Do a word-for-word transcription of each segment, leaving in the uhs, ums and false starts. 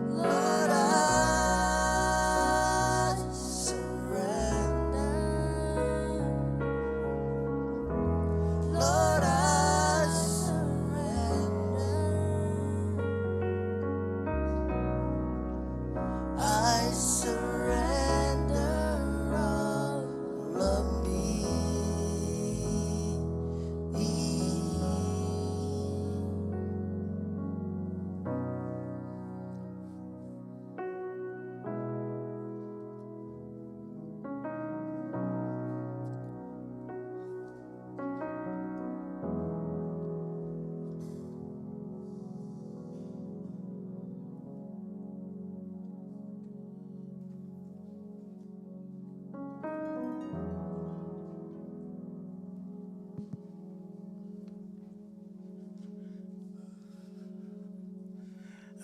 Lord, I surrender. Lord, I surrender. I surrender all of me.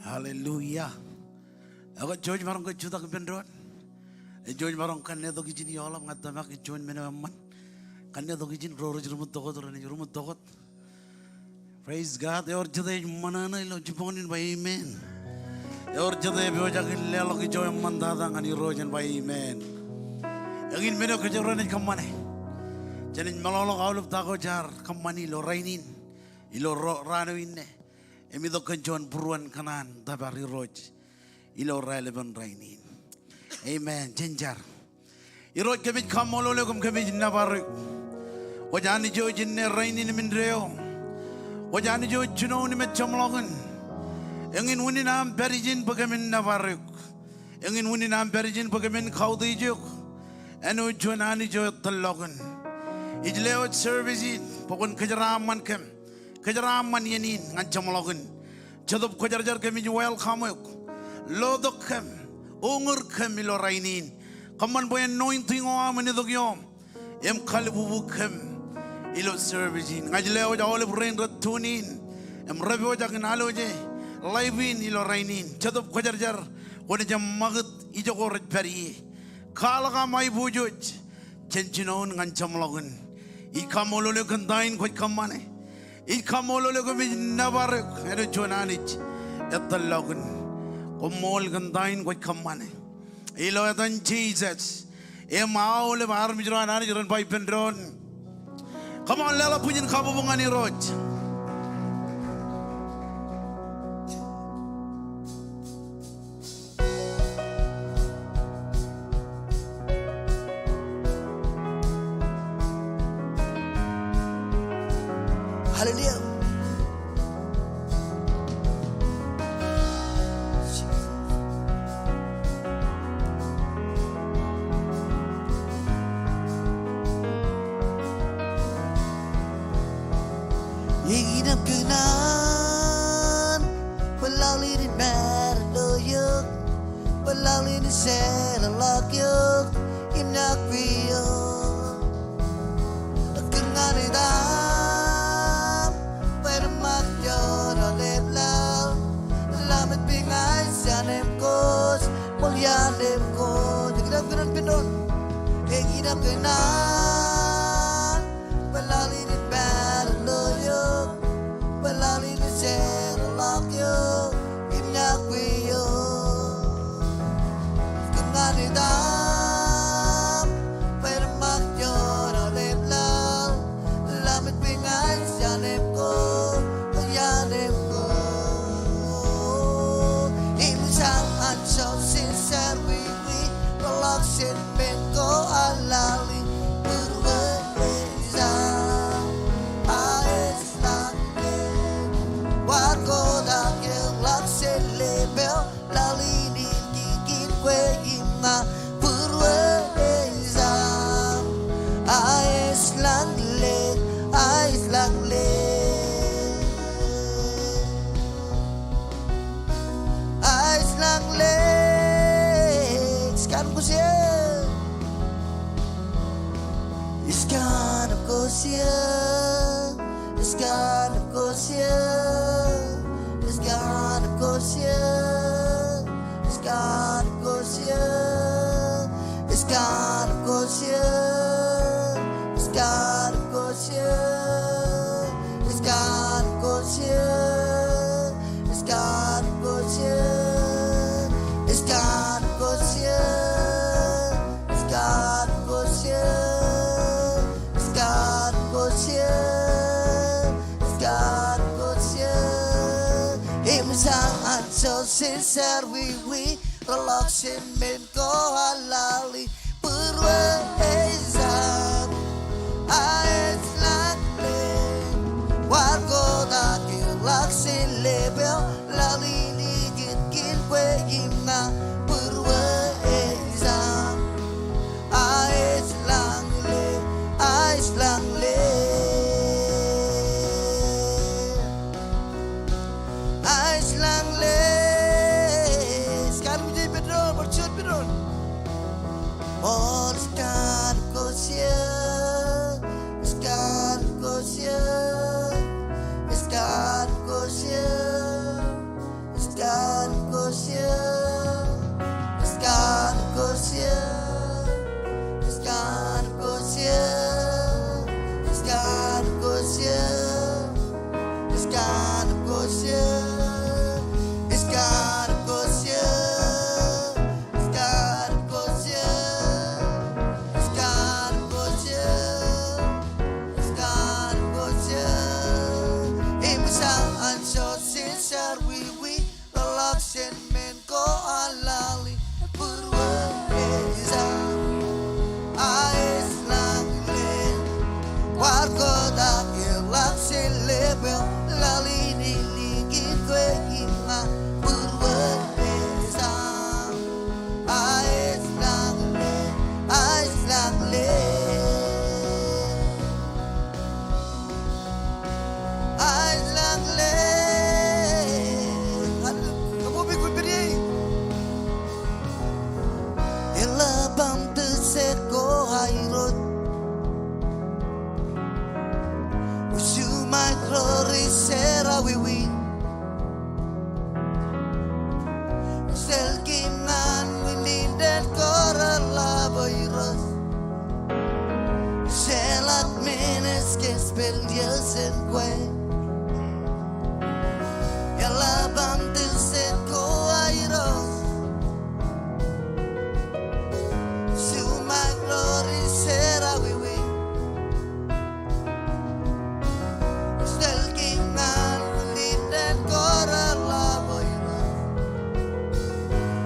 Hallelujah. Ekwe, jouj maroñ ke jutak ippān doon. Ej jouj maroñ kannetok ijin ioḷap, ña ij tōmak ej juon men eo eṃṃan. Kannetok ijin, ro rej ruṃwij tok wōt, renaaj ruṃwij tok wōt. Praise God. Ewōr jete ej ṃōṇōṇō ilo jibboñōn in ba amen. Ewōr jete epojak in leḷọk ijo eṃṃantata ñan Irooj en ba amen. Eñin men eo kōjro naaj kōṃṃane. Jenaaj meḷọkḷọk aolep ta ko jaar kōṃṃani ilo rainin, ilo ro-, raan eo inne. Im itok kōn juon būruon kōṇaan tōpar Irooj ilo raelepen rainin. Amen. Jen jar. Irooj, kōmij kaṃṃoolol eok im kōmij nōbar eok. Kwōj Anij eo ej inne rainin im indeeo. Kwōj Anij eo ej jinoin im ej jeṃḷọkin. Eñin unin aṃ pād ijin bwe kōmin nōbar eok. Eñin unin aṃ pād ijin bwe kōmin kautiej eok āinwōt juon Anij eo ej tōllọkin. Ij lewōj service in bwe kwōn kōjeraaṃṃan kōm. Kōjeraaṃṃan iien in ñan jeṃḷọkin. Jetōb Kwōjarjar, kōmij welcome eok. Lotok kōm, uñūr kōm ilo rainin. Kōṃṃan bwe anointing eo aṃ en itok ioom im kalbubu kōm ilo service in. Ña ij lewōj aolep rein rej tune in im rej pojak in aloje live in ilo rainin. Jetōb Kwōjarjar, kwōnaaj eṃṃakūt ijoko rej pād ie. Kwaḷọk aṃ aiboojoj jān jinoin ñan jeṃḷọkin. Ij kaṃṃoolol eok kōn ta in kwōj kōṃṃane. Ij kaṃṃoolol eok im ij nōbar eok āinwōt juon Anij ej tōllọkin. Koṃṃool kōn ta in kwōj kōṃṃane. Ilo etan Jisōs. Im aolep armej ro an Anij ren ba ippān doon, come on, leḷọk bwijin kabbokbok ñan Irooj. Hallelujah. Eñin aṃ kōṇaan bwe laḷ in ej mad ilo eok, bwe laḷ in ej seḷọk eok im ñakwe eok. Kōn ñan etaṃ bwe en ṃakūt juon aolep laḷ, laṃōj piñañ jān im kōj, ṃool iaan im kōj. Eñin aṃ kōṇaan ippān doon. Eñin aṃ kōṇaan bwe laḷ in ej mad ilo eok, bwe laḷ in ej seḷọk eok im ñakwe eok. Kōn ñan etaṃ bwe en ṃakūt juon aolep laḷ, laṃōj piñañ jān im kōj, iaan im kōj. Im ejjañin an jọọb sin serwiwi, ḷọk jān men ko an laḷ in būrueḷe ijjañ. Aet laḷ in, wa kotak eok ḷọk jān lepeo, laḷ in kwe im ña būruō ej Sam. Aeslañlej, aeslañlej, aeslañlej. Ej kanōb kōj eō. Ej kanōb kōj eō. Ej kanōb kōj eō. Ej kanōb kōj eō. Ej kanōb kōj eō. Ej kanōb kōj eō. Ej kanōb kōj eō. Ej kanōb kōj eō. Ej kanōb kōj eō. Ej kanōb kōj eō. Ej kanōb kōj eō. Ej kanōb kōj eō. Ej kanōb kōj eō. Im eṃōj an anjọ jān jar wiwi reḷọk jān men ko an lali. Būruō ej Sam. Aeslañlej. Kwaar kotak eḷak jān lepeo. Lali likūt kiin kwe im ña. Būruō ej Sam. Aeslañlej. Aeslañlej. Aeslañlej. Ej kanōb kōj eō. Petrol, bar juon petrol. Ej kanōb kōj eō. Ej kanōb kōj eō. Ej kanōb kōj eō. Ej kanōb kōj eō. Ej kanōb kōj eō. Ej kanōb kōj eō. Ej kanōb kōj eō. Ej kanōb kōj eō. Ej kanōb kōj eō. Ej kanōb kōj eō. Ej kanōb kōj eō. Ej kanōb kōj eō. Im eṃōj an anjọ jān jar wiwi reḷọk jān men ko an lali. Būruō ej Sam. Aeslañlej. Kwaar kotak eḷak jān lepeo. Lali likūt kiin kwe im ña. Būruō ej Sam. Aeslañlej. Aeslañlej. Aeslañlej. Eḷap aṃ tōl sed ko Irooj. Uju ṃaik ro ri jerọwiwi. Ej tōl kōm ñan wilin dān ko reḷap, O Irooj. Ij jeḷā men ej kōjepel iiō jān kwe. Eḷap aṃ tōl sed ko Irooj. Uju ṃaik ro ri jerọwiwi. Ij tōl kōm ñan wilin dān ko reḷap, O Irooj.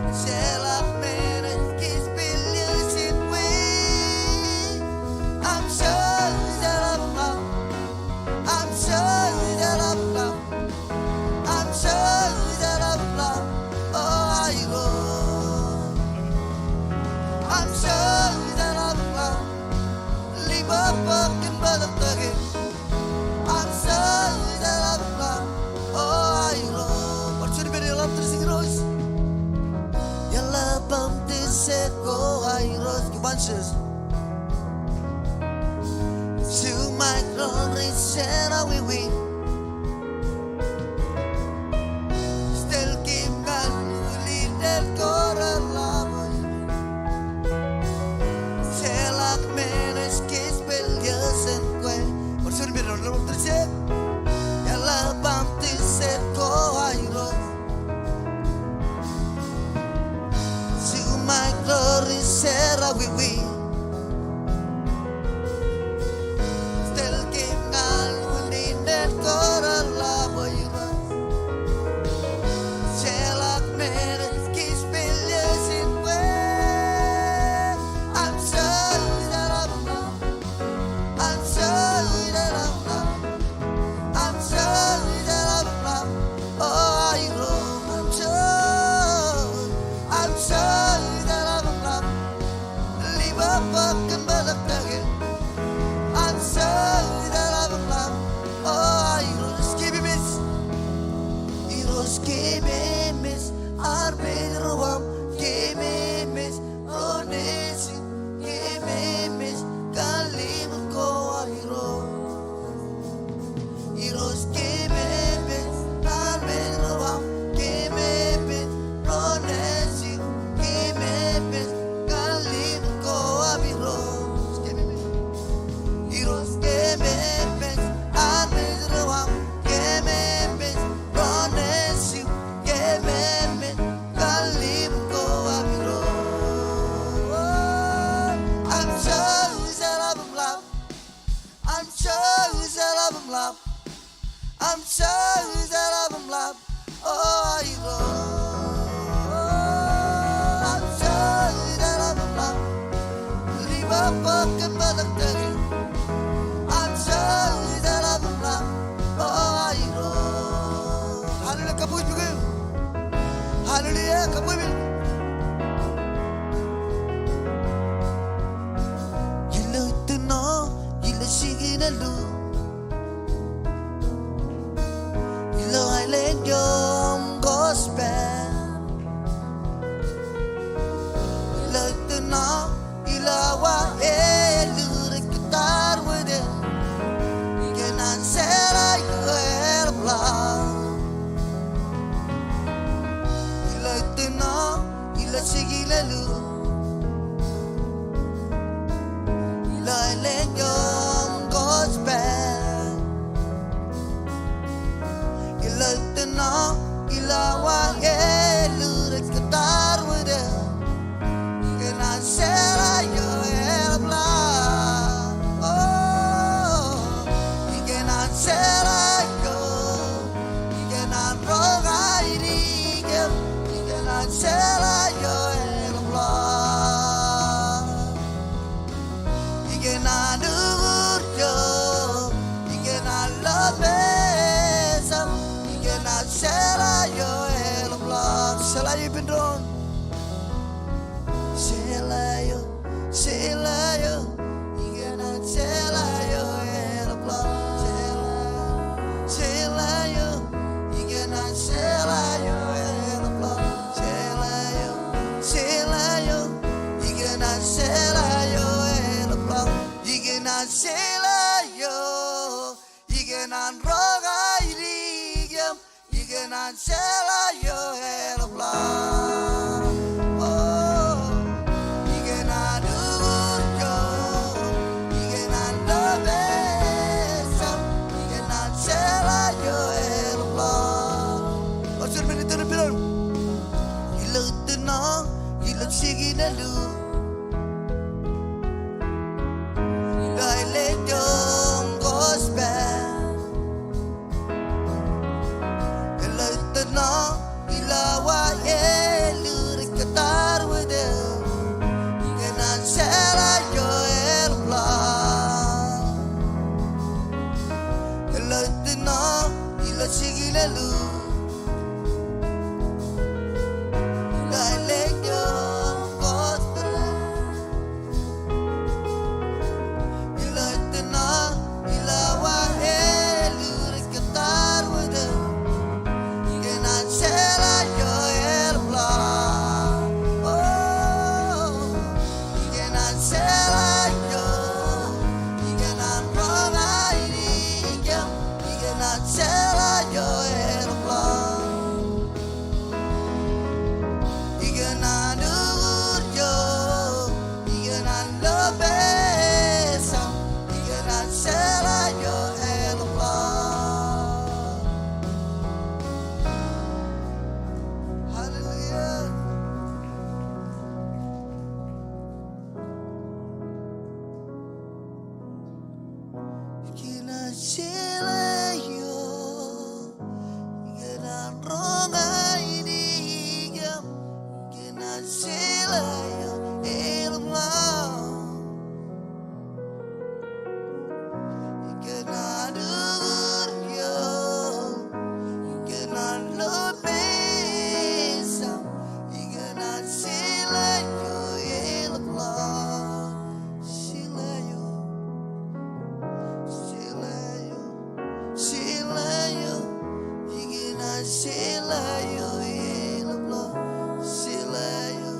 Ij jeḷā men ej kōjepel iiō jān kwe. Aṃ jeḷā, ij jeḷā ḷọk. Aṃ jeḷā, ij jeḷā ḷọk. Aṃ jeḷā, ij jeḷā ḷọk. O Irooj. Aṃ jeḷā, ij jeḷā ḷọk. Ḷōḷḷap kōn bōtōktōkin. Aṃ jeḷā, ij jeḷā ḷọk. O Irooj. Bar juon pād, eḷap tōl sed ko Irooj. Eḷap aṃ tōl sed ko Irooj. Come on, church. Uju ṃaik ro ri jerọwiwi. Ij tōl kōm ñan wilin dān ko reḷap. Ij jeḷā men ej kōjepel iiō jān kwe. Bar juon pād, eḷap aṃ tōl sed. Eḷap aṃ tōl sed ko Irooj. Uju ṃaik ro ri jerọwiwi. Ij tōl kōm ñan wilin dān ko reḷap, O Irooj. Ij jeḷā men ej kōjepel iiō jān kwe. Aṃ jeḷā, ij jeḷā ḷọk. Aṃ jeḷā, ij jeḷā ḷọk. Aṃ jeḷā, ij jeḷā ḷọk. O Irooj, aṃ jeḷā. Aṃ jeḷā, ij Hallelujah, kōṃṃan. Ilo itōn ṇo, ilo jikin eo, ilo aelōñ eo im kōjpād. Ilo itōn ṇo, ilo awa eo rej kōttar wōt eō, ikōṇaan jeḷā eo eḷapḷọk. Ilo itōn ṇo, ilo jikin eo, ilo aelōñ eo im kōjpād. Ilo itōn ṇo, ilo awa eo rej kōttar wōt eō, ikōṇaan jeḷā eo eḷapḷọk. O, ikōṇaan jeḷā eo, ikōṇaan roña dik eō, ikōṇaan jeḷā eo eḷapḷọk. Ikōṇaan uñūr eō, ikōṇaan lopej aṃ, ikōṇaan jeḷā eo eḷapḷọk. Jeḷā eo ippān doon. Jeḷā eo, jeḷā eo, ikōṇaan jeḷā eo eḷapḷọk. Jeḷā eo, jeḷā eo, ikōṇaan jeḷā eo eḷapḷọk. Jeḷā eo, jeḷā eo, ikōṇaan jeḷā eo eḷapḷọk. Ikōṇaan jeḷā eo, ikōṇaan roña dik eō, ikōṇaan jeḷā eo eḷapḷọk. O, ikōṇaan uñūr eō, ikōṇaan lopej aṃ, ikōṇaan jeḷā eo eḷapḷọk. Ilo itōn ṇo, ilo jikin eo, ilo aelōñ eo im kōjpād. Ilo itōn ṇo, ilo awa eo rej kōttar wōt eō, ikōṇaan jeḷā eo eḷapḷọk. Ilo itōn ṇo, ilo jikin eo, ilo aelōñ eo im kōjpād. Ilo itōn ṇo, ilo awa eo rej kōttar wōt eō, ikōṇaan jeḷā eo eḷapḷọk. O, ikōṇaan jeḷā eo, ikōṇaan roña dik eō, ikōṇaan jeḷā eo eḷapḷọk. Ikōṇaan uñūr eō, ikōṇaan lopej aṃ, ikōṇaan jeḷā eo eḷapḷọk. Hallelujah. Ikōṇaan jeḷā eo, ikōṇaan roña dik eō, ikōṇaan jeḷā eo eḷapḷọk. Ikōṇaan uñūr eō, ikōṇaan lopej aṃ, ikōṇaan jeḷā eo eḷapḷọk. Jeḷā eo, jeḷā eo, jeḷā eo, ikōṇaan jeḷā eo eḷapḷọk. Jeḷā eo,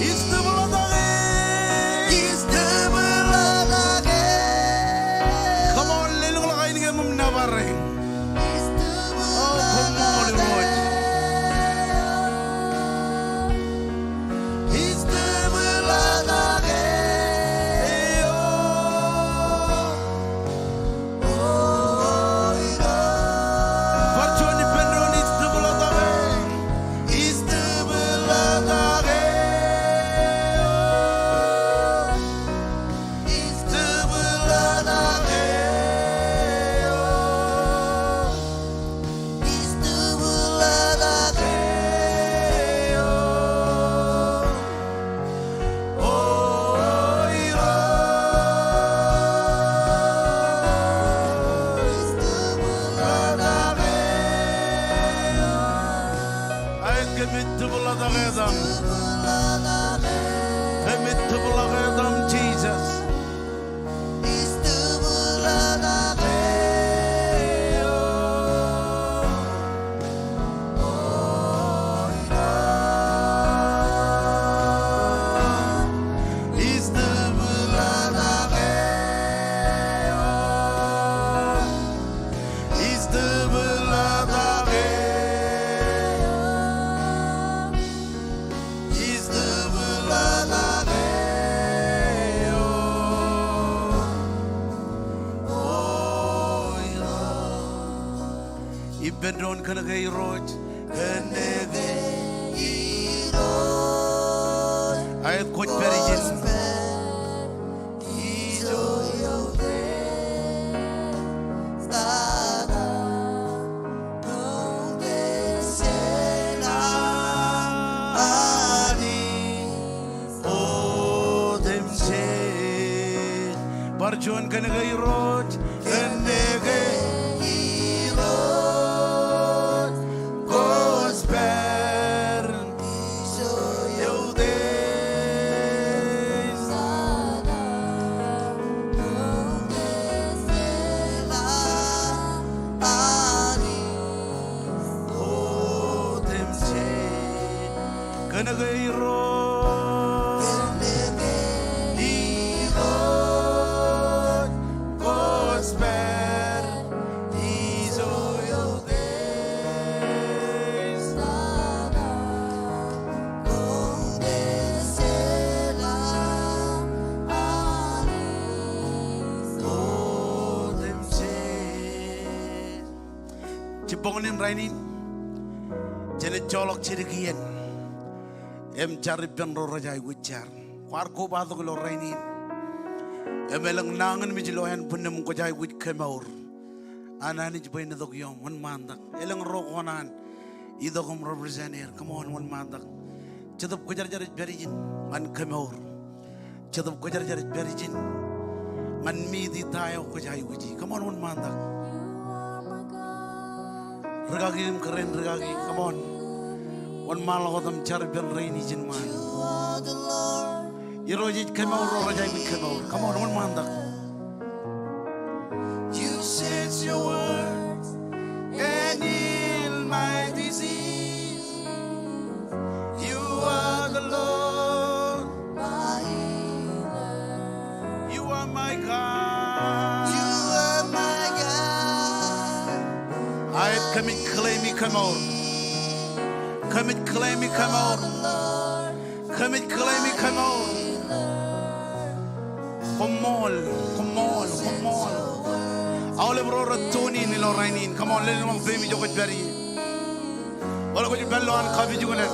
Ij tōpar ḷotak eō. Ij tōpar ḷotak eō. Come on, lelōñḷọk ainikien eṃṃan nōbar eṇ. Oh, koṃṃool Irooj. Ij tōpar ḷotak eō. Bar juon ippān doon, ij tōpar ḷotak eō. Ij tōpar ḷotak eō. Ij tōpar ḷotak eō. Ij tōpar ḷotak eō. O Irooj, ij tōpar ḷotak eō. Aet, kōmij tōpar ḷotak etaṃ. Kōmij tōpar ḷotak etaṃ, Jisōs. Ippān doon, kōnke Irooj. Kōnke Irooj. Aet, kwōj pād ijin. Bar juon, kōnke Irooj, kōnke Irooj, kwōj pād. Kōnke Irooj, Irooj, kwōj pād. Jibboñin rainin, jen joḷọk jidik iien im jar ippān ro rej aikuj jar. Kwaar kobatok ilo rainin im elōñ nañinmej ilo ānbwinnūṃ kwōj aikuj kemour. An Anij bwe en itok iọọm, wōnṃaantak. Elōñ ro kōṇaan itok im represent er. Come on, wōnṃaantak. Jetōb Kwōjarjar ej pād ijin ñan kemour. Jetōb Kwōjarjar ej pād ijin ñan meet ita eo kwōj aikuji. Come on, wōnṃaantak. Rikaki im kōrā in rikaki. Come on. Wōnṃaanḷọk wōt im jar ippān rein ijin ṃaan. Irooj ej kemour ro rej aikuj kemour. Come on, wōnṃaantak. You sent your word and heal my disease. You are the Lord. You are my God. You are my God. Aet, kōmij claim e kemour. Kōmij claim e kemour. Kōmij claim e kemour. Koṃṃool, koṃṃool, koṃṃool. Aolep ro rej tune in ilo rainin. Come on, lelōñḷọk peiṃ ijo kwōj pād ie. Bōlen kwōj pād ilowaan kapijuknen.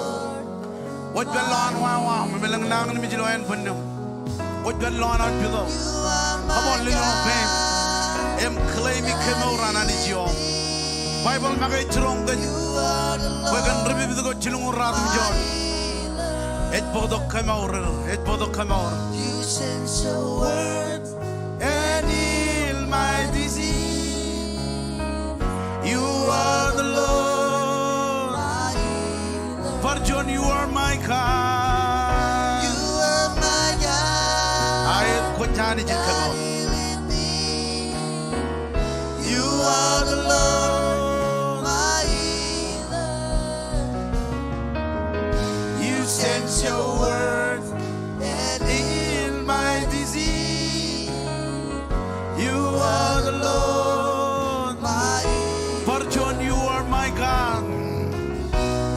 Kwōj pād ilowaan wāween aṃ im elōñ nañinmej ilo ānbwinnūṃ. Kwōj pād ilowaan aō pito. Come on, lelōñḷọk peiṃ im claim e kemour an Anij ioṃ. Baibōḷ make ej jiroñ kōj bwe kōn ri pipit ko jilñuul ruatimjuon ej bōktok kemour er, ej bōktok kemour. You sent your word and heal my disease. You are the Lord. Bar juon, you are my God. You are my God. Aet, kwōj Anij in kemour. You are the Lord. My healer. Your word and heal my disease. You are the Lord, my Bar juon, you are my God.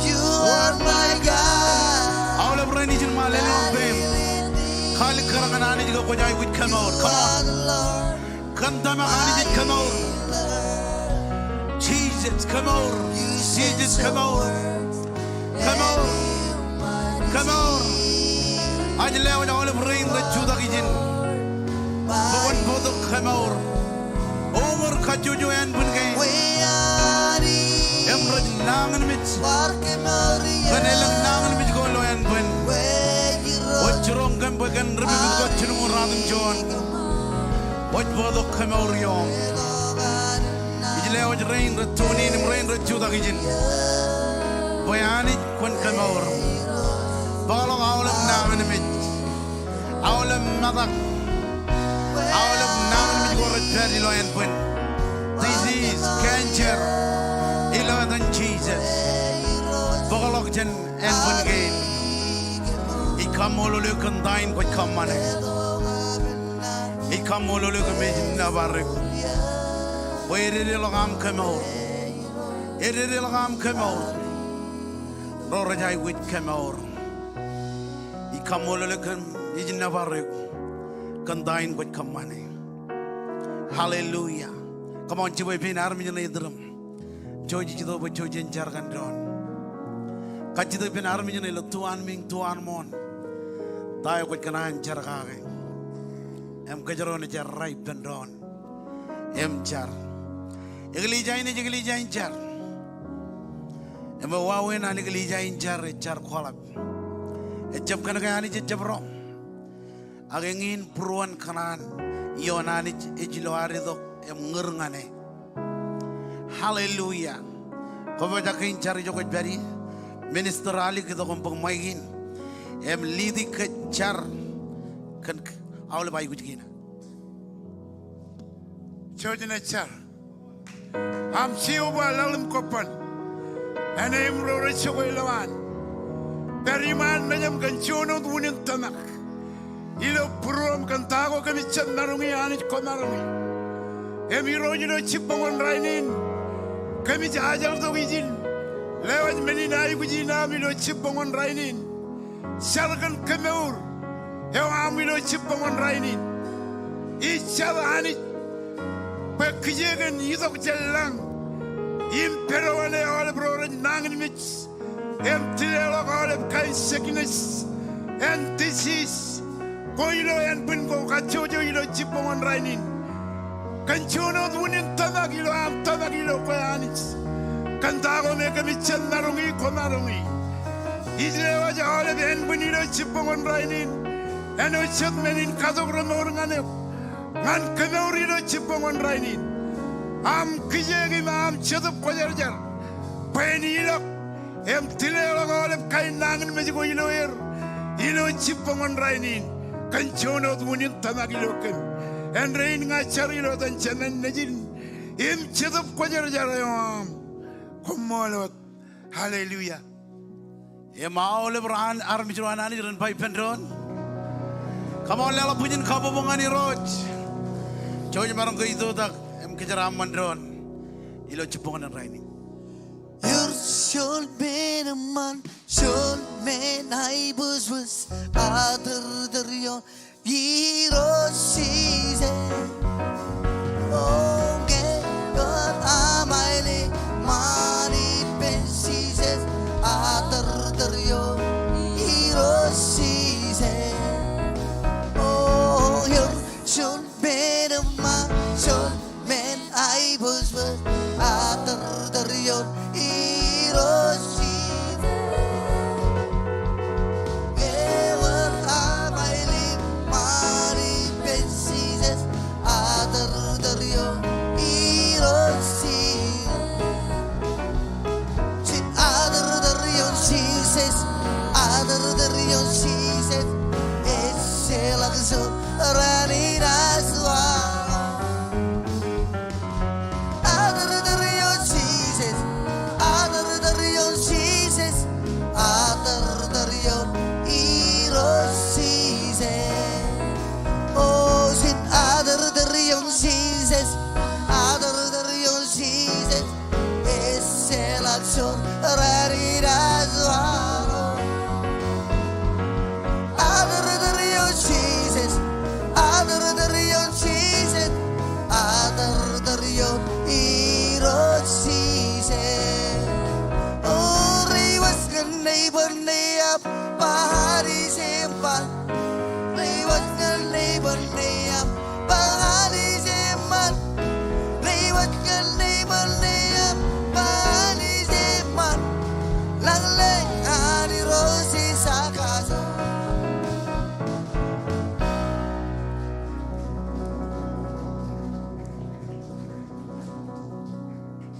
You are my God. Aolep rein ijin ṃae, lelōñ peiṃ. Kaalikkar ñan Anij ke kwōj aikuj kemour. Come on. Kōn tōmak Anij ej kemour. Jesus, kemour. Jesus, kemour. Kemour. Kemour. Ij lewōj aolep rein rej jutak ijin bwe kwōn bōktok kemour. Uñūr kajjojo ānbwin kein im rej nañinmej kōn elōñ nañinmej ko ilo ānbwin. Kwōj jiroñ kōm bwe kōn ri pipit ko jilñuul ruatimjuon kwōj bōktok kemour ioṃ. Ij lewōj rein rej tune in im rein rej jutak ijin bwe Anij kwōn kemour. Bōkḷọk aolep nañinmej, aolep metak, aolep nañinmej ko rej pād ilo ānbwin. Disease, cancer, ilo etan Jesus. Bōkḷọk jān ānbwin kein. Ij kaṃṃoolol eok kōn ta in kwōj kōṃṃane. Ij kaṃṃoolol eok im ej nōbar eok bwe ededeḷọk aṃ kemour. Ededeḷọk aṃ kemour ro rej aikuj kemour. Ij kaṃṃoolol eok im ij nōbar eok kōn ta in kwōj kōṃṃane. Hallelujah. Come on, jibwe pein armej ṇe iturūṃ. Jouj ej itok bwe jouj jen jar kōn doon. Kajjitōk ippān armej ṇe ilo tuanmiiñ, tuanmooṇ, ta eo kwōj kōṇaan jar kake im kōjro naaj jar ippān doon im jar. Eklejia in ej eklejia in jar. Im wāween an eklejia in jar ej jar kwaḷọk. Ejjab kōnke Anij ejjab roñ. Ak eñin būruon kōṇaan ioon Anij ej ilo ad itok im ñūr ñan e. Hallelujah. Kwōpojak kein jar ijo kwōj pād ie. Minister Alik itok im bōk ṃaik in im lead e kōj jar kōn aolep aikuj kein. Jouj jen jar. Aṃ Jeova laḷ im kobban, āne im ro rej jokwe ilowaan. Pād iṃaan mejaṃ kōn juon wōt unin tōmak ilo būruōṃ kōn ta ko kōmij jab maroñi, Anij kwō maroñi. Im Irooj, ilo jibboñōn rainin kōmij ajartok ijin, lewōj men in aikuj in aṃ ilo jibboñōn rainin. Jar kōn kemour eo aṃ ilo jibboñōn rainin. Ij jar Anij bwe kijeek in itok jān lañ im pād ḷọk ñan aolep ro rej nañinmej im tileḷọk aolep kain sickness and disease ko ilo ānbwin ko kajjojo ilo jibboñōn rainin. Kōn juon wōt unin tōmak ilo aṃ tōmak ilo kwe Anij. Kōn ta ko me kōmij jab maroñi kwō maroñi. Ij lewōj aolep ānbwin ilo jibboñōn rainin āinwōt jet men in katok remour ñan eok ñan kemour ilo jibboñōn rainin. Aṃ kijeek im aṃ Jetōb Kwōjarjar bwe en ilọk im tileḷọk aolep kain nañinmej ko ilo er ilo jibboñōn rainin. Kōn juon wōt unin tōmak ilo kōm. Āindein ña jar ilo etan Jemān Nejin im Jetōb Kwōjarjar eo aṃ. Koṃṃool wōt. Hallelujah. Im aolep raan armej ro an Anij ren ba ippān doon. Come on, leḷọk bwijin kabbokbok ñan Irooj. Jouj maroñ ke itoitak im kōjeraaṃṃan doon ilo jibboñōn rainin. Ewōr juon men eṃṃan, juon men aiboojoj, atūrtūr ioon Irooj Jisōs. O, ke ewōr aṃ aelōñ ṃaan ippān Jisōs, atūrtūr ioon Irooj Jisōs. O, ewōr juon men eṃṃan, juon men aiboojoj, atūrtūr ioon Irooj Jisōs. Ewōr aṃ aelōñ ṃaan ippān Jisōs, atūrtūr ioon Irooj Jisōs. Atūrtūr ioon Jisōs, atūrtūr ioon Jisōs, ejjeḷọk juon raan in ash waḷọk. Atūrtūr ioon Jisōs, atūrtūr ioon Jisōs, atūrtūr ioon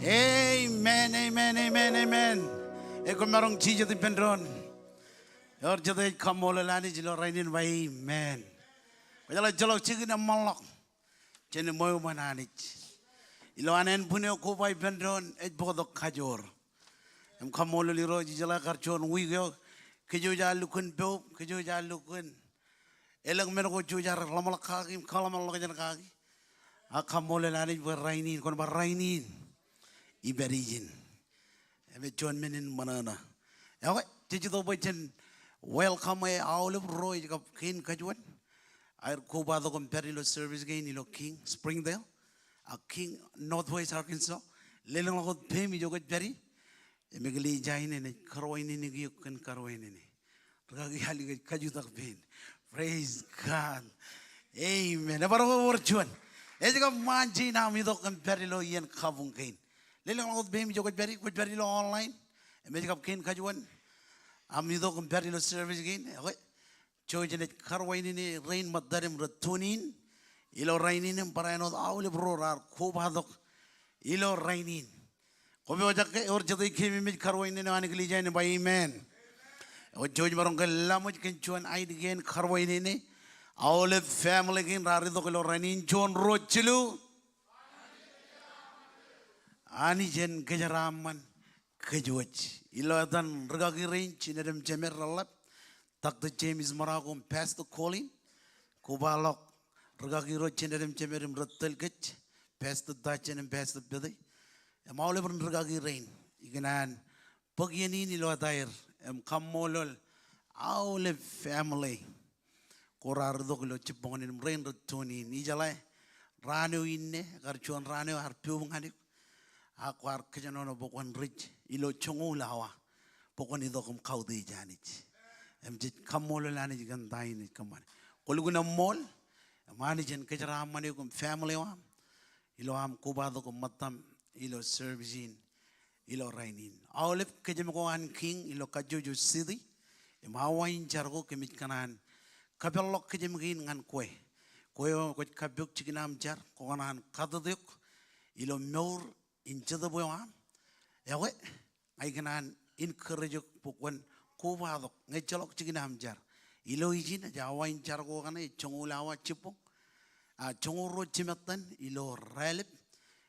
Amen, amen, amen, amen. Ekwe maroñ jijet ippān doon. Ewōr jete ej kaṃṃoolol Anij ilo rainin ba amen. Kwōjeḷā ejjeḷọk jikin eṃṃanḷọk jān ṃweo ṃōn Anij. Ilo an ānbwin eo koba ippān doon ej bōktok kajoor. Im kaṃṃoolol Irooj ijeḷā kar juon wiik eo kōj wōj aō lukkuun poub, kōj wōj aō lukkuun elōñ men ko jej wōj ḷōmṇak kaki im kōḷmānḷọkjeṇ kaki. Ak kaṃṃoolol Anij bwe rainin, kwōn bar rainin, ij pād ijin. Im ej juon men in ṃōṇōṇō. Ekwe, jej itok bwe jen welcome e aolep ro ej kab kein kajuon aer kobatok im pād ilo service kein ilo King Springdale ak King Northwest Arkansas. Lelōñḷọk wōt peiṃ ijo kwōj pād ie. Im eklejia in enaaj karuwaineneik eok kōn karuwaineneik. Rikaki al ikōj kajutak pein. Praise God. Amen. Ebar ko wōr juon. Ej kab ṃaan jein aṃ itok im pād ilo iien kabuñ kein. Lelōñḷọk wōt peiṃ ijo kwōj pād ie, kwōj pād ilo online. Im ej kab kein kajuon aṃ itok im pād ilo service kein. Ekwe, Jouj jenaaj karuwainene rein ṃōttad im rej tune in ilo rainin im barāinwōt aolep ro raar kobatok ilo rainin. Kwō pojak ke ewōr jete ej keememej karuwainene eo an eklejia in im ba amen. Ewōr jouj maroñ ke laṃōj kōn juon aelōñ in karuwainene aolep family kein raar itok ilo rainin, juon, ruo, jilu. Anij en kōjeraaṃṃan kōj wōj. Ilo etan rikaki rein, jined im jemed reḷḷap, Doctor James Marocco im Pastor Colin, kobaḷọk rikaki ro jined im jemed im rej tōl kōj, Pastor Tajen im Pastor Pete, im aolep ren rikaki rein. Ikōṇaan bōk iien in ilo etaer im kaṃṃoolol aolep family ko raar itok ilo jibboñōn in im rein rej tune in. Ijeḷā raan eo inne, kar juon raan eo ear poub ñan eok. Ak kwaar kōjenolọk bwe kwōn rej ilo joñoul awa bwe kwōn itok im kautiej Anij. Im jej kaṃṃoolol Anij kōn ta in ej kōṃṃane. Kwō lukkuun eṃṃool, im Anij en kōjeraaṃṃan eok im family eo aṃ ilo aṃ kobatok im ṃōttaṃ ilo service in ilo rainin. Aolep kōjām ko an King ilo kajjojo city im awa in jar ko, kōmij kōṇaan kōpeḷḷọk kōjām kein ñan kwe. Kwe eo kwōj kappok jikin aṃ jar, kwō kōṇaan katatak eok ilo mour in jetōb eo aṃ. Ekwe, ña ikōṇaan encourage eok bwe kwōn kobatok ñe ejjeḷọk jikin aṃ jar. Ilo ijin, ej awa in jar ko kaṇe, ej joñoul awa jibboñ. A joñoul ruo jimettan ilo raelep,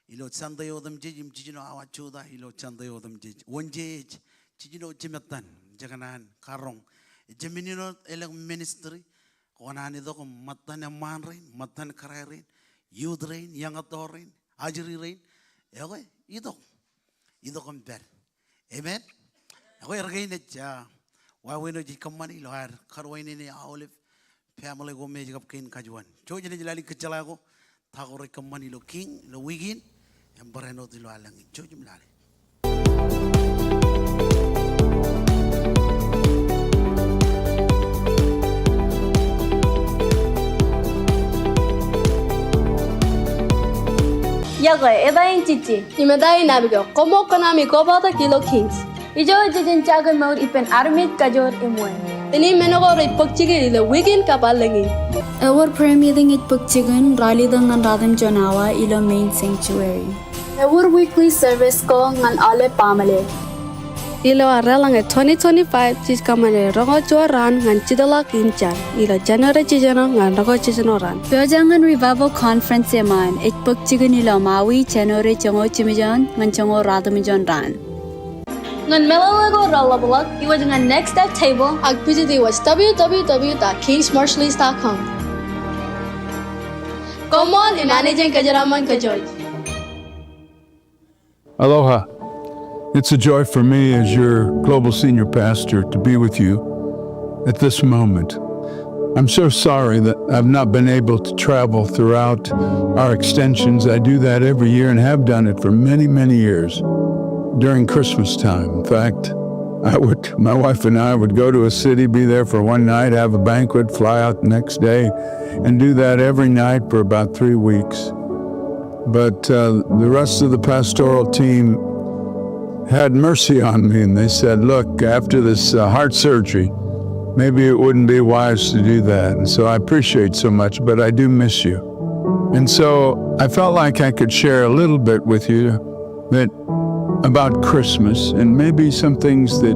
ilo Sunday otemjej, im jiljino awa jota ilo Sunday otemjej. Wōnje ej jiljino jimettan, jekōṇaan karoñ. Ejjab men in wōt elōñ ministry, kwō kōṇaan itok im ṃōttan eṃṃaan rein, ṃōttan kōrā rein, youth rein, iọñtọọr rein, ajri rein. Ekwe, itok. Itok im pād. Amen. Ekwe, erkein ej, ah, wāween eo jej kōṃṃane ilo ad karuwainene aolep family ko me ej kab kein kajuon. Jouj jenaaj lale kōjjeḷā ko ta ko rej kōṃṃan ilo King ilo wiik in im barāinwōt ilo allōñ in. Jouj im lale. Iọkwe, eta in Jiji. Im eta in Abigail. Koṃṃool kōn ami kobatok ilo Kings. Ijo jej jañin mour ippān armej, kajoor im wāween. Im men ko rej bōk jikin ilo wiik in kab allōñ in. Ewōr prayer meeting ej bōk jikin ralitōk ñan ratimjuon awa ilo main sanctuary. Ewōr weekly service ko ñan aolep baaṃle. Ilo ad deḷọñ e twenty twenty-five jej kōṃṃane roñoul juon raan ñan jitḷọk im jar ilo January jiljino ñan roñoul jiljino raan. Pojak ñan revival conference eṃṃan ej bōk jikin ilo Maui January joñoul jimjuon ñan joñoul ratimjuon raan. Ñan meḷeḷe ko reḷapḷọk, iwōj ñan Next Step Table ak visit iwōj W W W dot kings marshallese dot com. Koṃṃool im Anij en kōjeraaṃṃan kōj wōj. Aloha. It's a joy for me as your global senior pastor to be with you at this moment. I'm so sorry that I've not been able to travel throughout our extensions. I do that every year and have done it for many, many years during Christmas time. In fact, I would, my wife and I would go to a city, be there for one night, have a banquet, fly out the next day, and do that every night for about three weeks. But uh, the rest of the pastoral team had mercy on me, and they said, "Look, after this uh, heart surgery, maybe it wouldn't be wise to do that." And so I appreciate so much, but I do miss you. And so I felt like I could share a little bit with you that about Christmas and maybe some things that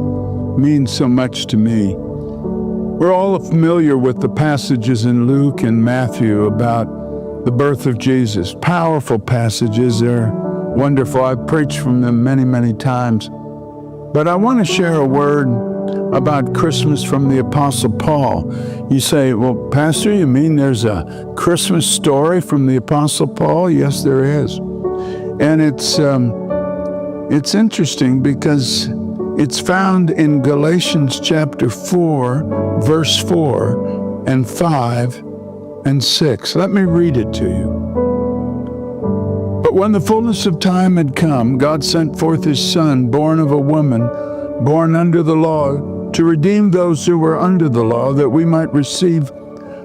mean so much to me. We're all familiar with the passages in Luke and Matthew about the birth of Jesus. Powerful passages. They're wonderful. I've preached from them many, many times. But I want to share a word about Christmas from the Apostle Paul. You say, "Well, Pastor, you mean there's a Christmas story from the Apostle Paul?" Yes, there is. And it's, um, it's interesting because it's found in Galatians chapter four, verse four and five and six. Let me read it to you. "But when the fullness of time had come, God sent forth his Son, born of a woman, born under the law, to redeem those who were under the law, that we might receive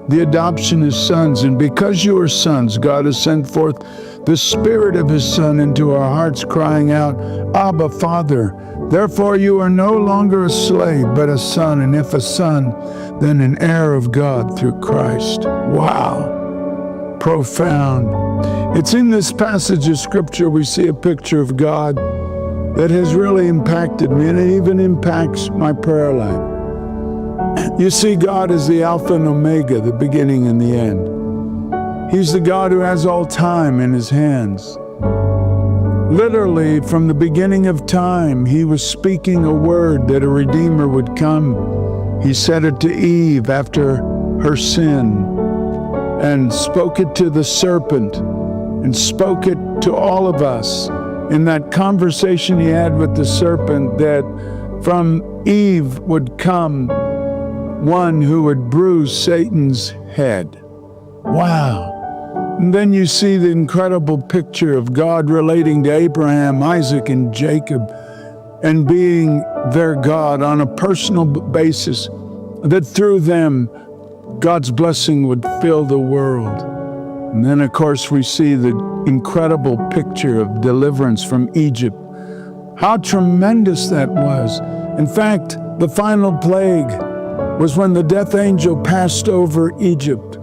the adoption as sons. And because you are sons, God has sent forth the Spirit of his Son into our hearts, crying out, 'Abba, Father.' Therefore, you are no longer a slave, but a son, and if a son, then an heir of God through Christ." Wow. Profound. It's in this passage of Scripture we see a picture of God that has really impacted me, and it even impacts my prayer life. You see, God is the Alpha and Omega, the beginning and the end. He's the God who has all time in his hands. Literally, from the beginning of time, he was speaking a word that a Redeemer would come. He said it to Eve after her sin and spoke it to the serpent and spoke it to all of us in that conversation he had with the serpent, that from Eve would come one who would bruise Satan's head. Wow. And then you see the incredible picture of God relating to Abraham, Isaac, and Jacob and being their God on a personal b-, basis, that through them, God's blessing would fill the world. And then, of course, we see the incredible picture of deliverance from Egypt. How tremendous that was. In fact, the final plague was when the death angel passed over Egypt.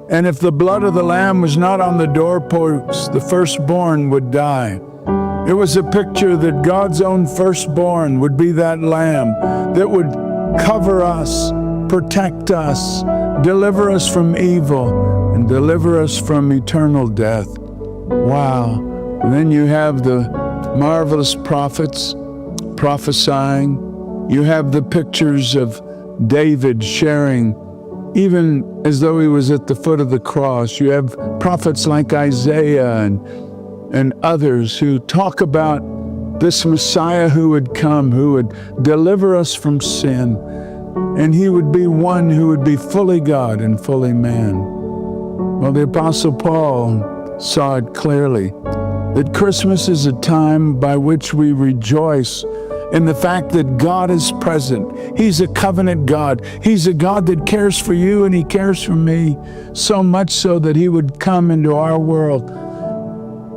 And if the blood of the lamb was not on the doorposts, the firstborn would die. It was a picture that God's own firstborn would be that lamb that would cover us, protect us, deliver us from evil, and deliver us from eternal death. Wow. And then you have the marvelous prophets prophesying. You have the pictures of David sharing, even as though he was at the foot of the cross. You have prophets like Isaiah and, and others who talk about this Messiah who would come, who would deliver us from sin, and he would be one who would be fully God and fully man. Well, the Apostle Paul saw it clearly that Christmas is a time by which we rejoice in the fact that God is present. He's a covenant God. He's a God that cares for you and he cares for me, so much so that he would come into our world.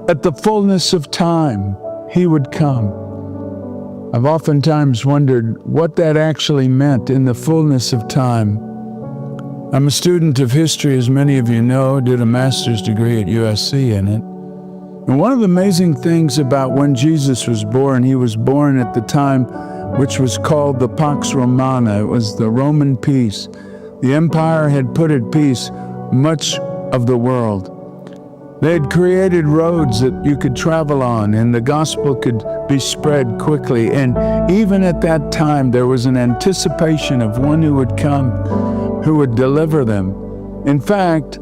At the fullness of time, he would come. I've oftentimes wondered what that actually meant, "in the fullness of time." I'm a student of history, as many of you know, did a master's degree at U S C in it. And one of the amazing things about when Jesus was born, he was born at the time which was called the Pax Romana. It was the Roman peace. The empire had put at peace much of the world. They had created roads that you could travel on, and the gospel could be spread quickly. And even at that time, there was an anticipation of one who would come, who would deliver them. In fact,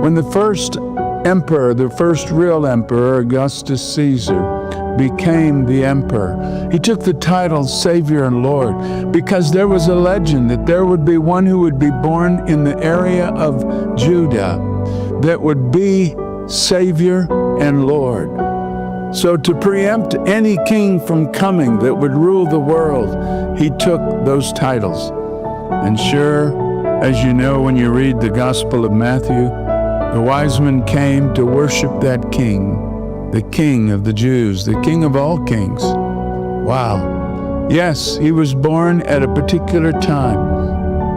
when the first emperor, the first real emperor, Augustus Caesar, became the emperor, he took the title Savior and Lord because there was a legend that there would be one who would be born in the area of Judah that would be Savior and Lord. So, to preempt any king from coming that would rule the world, he took those titles. And sure, as you know, when you read the Gospel of Matthew, the wise men came to worship that king, the King of the Jews, the King of all kings. Wow. Yes, he was born at a particular time.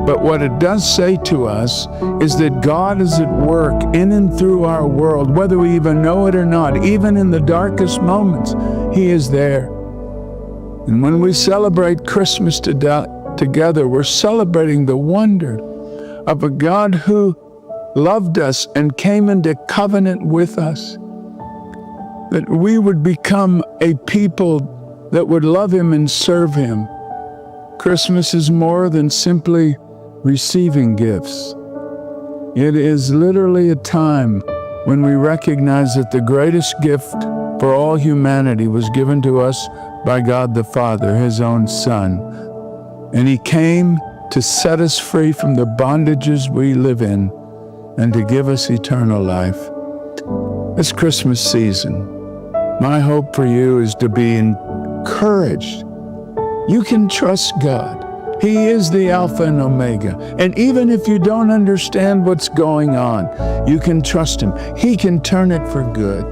But what it does say to us is that God is at work in and through our world, whether we even know it or not, even in the darkest moments, he is there. And when we celebrate Christmas to-, together, we're celebrating the wonder of a God who loved us and came into covenant with us, that we would become a people that would love him and serve him. Christmas is more than simply receiving gifts. It is literally a time when we recognize that the greatest gift for all humanity was given to us by God the Father, his own Son. And he came to set us free from the bondages we live in and to give us eternal life. This Christmas season, my hope for you is to be encouraged. You can trust God. He is the Alpha and Omega. And even if you don't understand what's going on, you can trust him. He can turn it for good.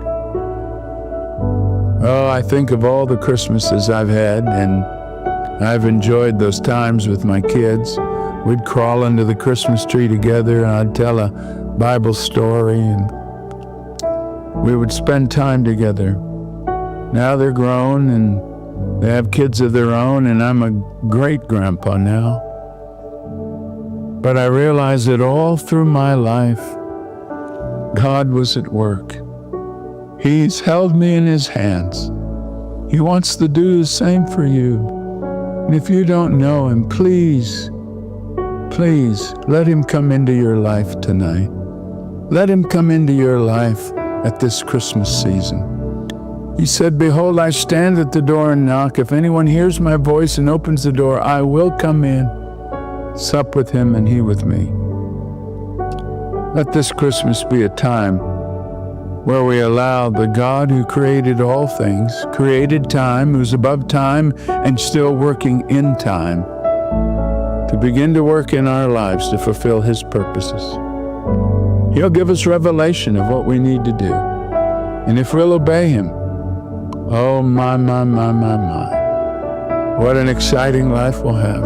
Oh, I think of all the Christmases I've had, and I've enjoyed those times with my kids. We'd crawl under the Christmas tree together, and I'd tell a Bible story, and we would spend time together. Now they're grown, and they have kids of their own, and I'm a great grandpa now. But I realize that all through my life, God was at work. He's held me in his hands. He wants to do the same for you. And if you don't know him, please, please let him come into your life tonight. Let him come into your life at this Christmas season. He said, "Behold, I stand at the door and knock. If anyone hears my voice and opens the door, I will come in, sup with him and he with me." Let this Christmas be a time where we allow the God who created all things, created time, who's above time, and still working in time, to begin to work in our lives to fulfill his purposes. He'll give us revelation of what we need to do. And if we'll obey him, oh my, my, my, my, my. What an exciting life we'll have.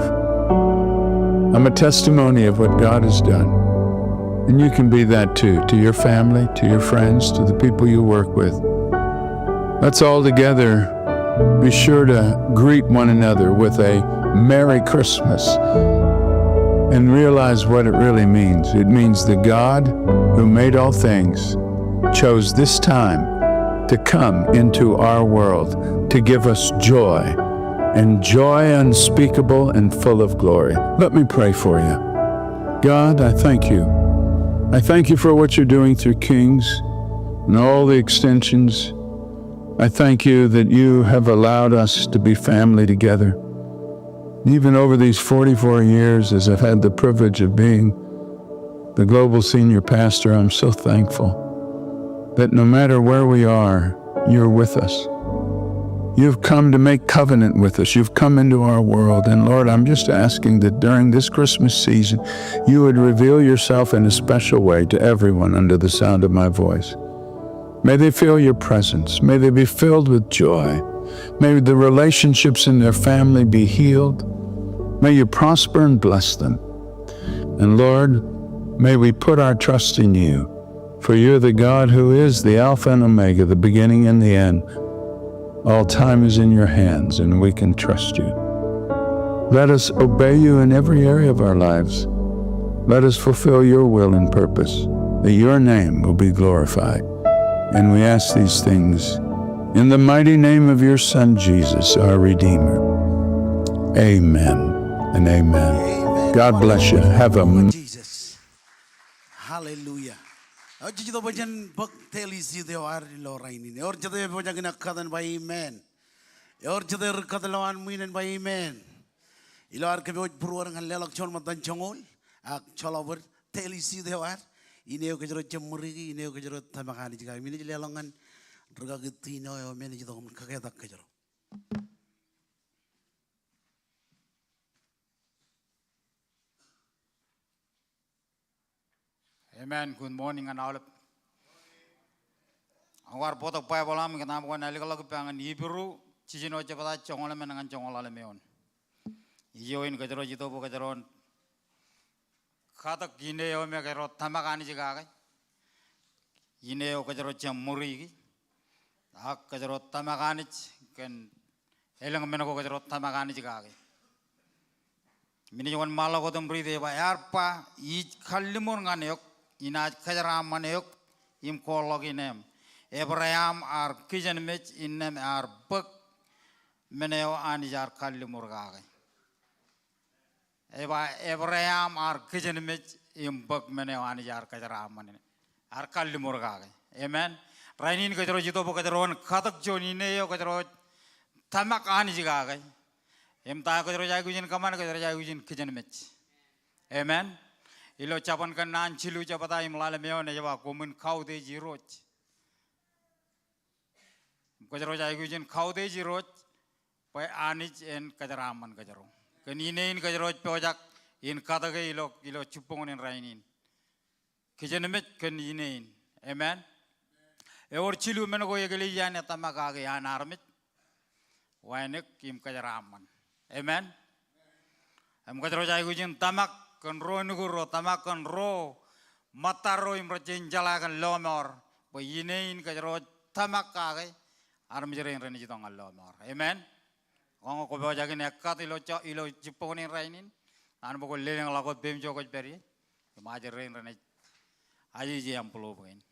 I'm a testimony of what God has done. And you can be that too, to your family, to your friends, to the people you work with. Let's all together be sure to greet one another with a Merry Christmas and realize what it really means. It means the God who made all things chose this time to come into our world to give us joy, and joy unspeakable and full of glory. Let me pray for you. God, I thank you. I thank you for what you're doing through Kings and all the extensions. I thank you that you have allowed us to be family together. Even over these forty-four years, as I've had the privilege of being the global senior pastor, I'm so thankful that no matter where we are, you're with us. You've come to make covenant with us. You've come into our world. And Lord, I'm just asking that during this Christmas season, you would reveal yourself in a special way to everyone under the sound of my voice. May they feel your presence. May they be filled with joy. May the relationships in their family be healed. May you prosper and bless them. And Lord, may we put our trust in you, for you're the God who is the Alpha and Omega, the beginning and the end. All time is in your hands, and we can trust you. Let us obey you in every area of our lives. Let us fulfill your will and purpose, that your name will be glorified. And we ask these things in the mighty name of your Son, Jesus, our Redeemer. Amen and amen. God bless you. Have a Jesus. Hallelujah. Ewōr jet bōjān bōk teli sit eo ad ilo rainin. Ewōr jet bōjān kōn kōtaan ba amen. Ewōr jet ri kōtḷọk an ṃwiin en ba amen. Ilo ad kōpooj būruod ñan leḷọk juon ṃōttan joñoul ak joḷọk bōd teli sit eo ad. Ine eo kōjro jab ṃōriki, ine eo kōjro tōmak Anij kake im ij leḷọk ñan rūkaki tiṇo eo men ej itok im kaketak kōjro. Amen. Good morning ñan aolep. Ak kwaar bōktok Baibōḷ aṃ, ikōṇaan bwe kwōn ālikḷọk ippa ñan Hibru jiljino jebta, joñoul emān ñan joñoul ḷalem eoon. Ijo in kōjro ej itok bwe kōjro en katōk ine eo me kōjro tōmak Anij kake. Ine eo kōjro jab ṃuri ki, ak kōjro tōmak Anij kōn elōñ men ko kōjro tōmak Anij kake. Im inaaj wōnṃaanḷọk wōt im riiti, ej ba, ear ba, ij kalliṃur ñan eok, inaaj kōjeraaṃṃan eok im koorḷọk ineem. Ebream ear kijenmej innām ear bōk men eo Anij ear kalliṃur kake. Ej ba, Ebream ear kijenmej im bōk men eo Anij ear kōjeraaṃṃan, ear kalliṃur kake. Amen. Rainin kōjro ej itok bwe kōjro en katōk juon ine eo kōjro tōmak Anij kake. Im ta kōjro ej aikuj in kōṃṃan, kōjro ej aikuj in kijenmej. Amen. Ilo Jabōn Kōnnaan jilu jebta im ḷalem eoon ej ba, koṃwin kautiej Irooj. Kōjro ej aikuj in kautiej Irooj bwe Anij en kōjeraaṃṃan kōjro. Kōn ine in kōjro ej pojak in katōke ilo, ilo jibboñōn in rainin. Kijenmej kōn ine in. Amen. Ewōr jilu men ko eklejia in ej tōmak kake an armej, wānōk im kōjeraaṃṃan. Amen. Im kōjro ej aikuj in tōmak kōn ro nukūr ro, tōmak kōn ro ṃōttad ro im rej jañin jeḷā kōn lọmọọr, bwe ine in kōjro ej tōmak kake, armej rein renaaj itok ñan lọmọọr. Amen. Kōn kwō pojak in ekkat ilo, ilo jibboñōn in rainin, an bwe kwōn lelōñḷọk wōt peiṃ ijo kwōj pād ie, im ajri rein renaaj ajeje envelope kein.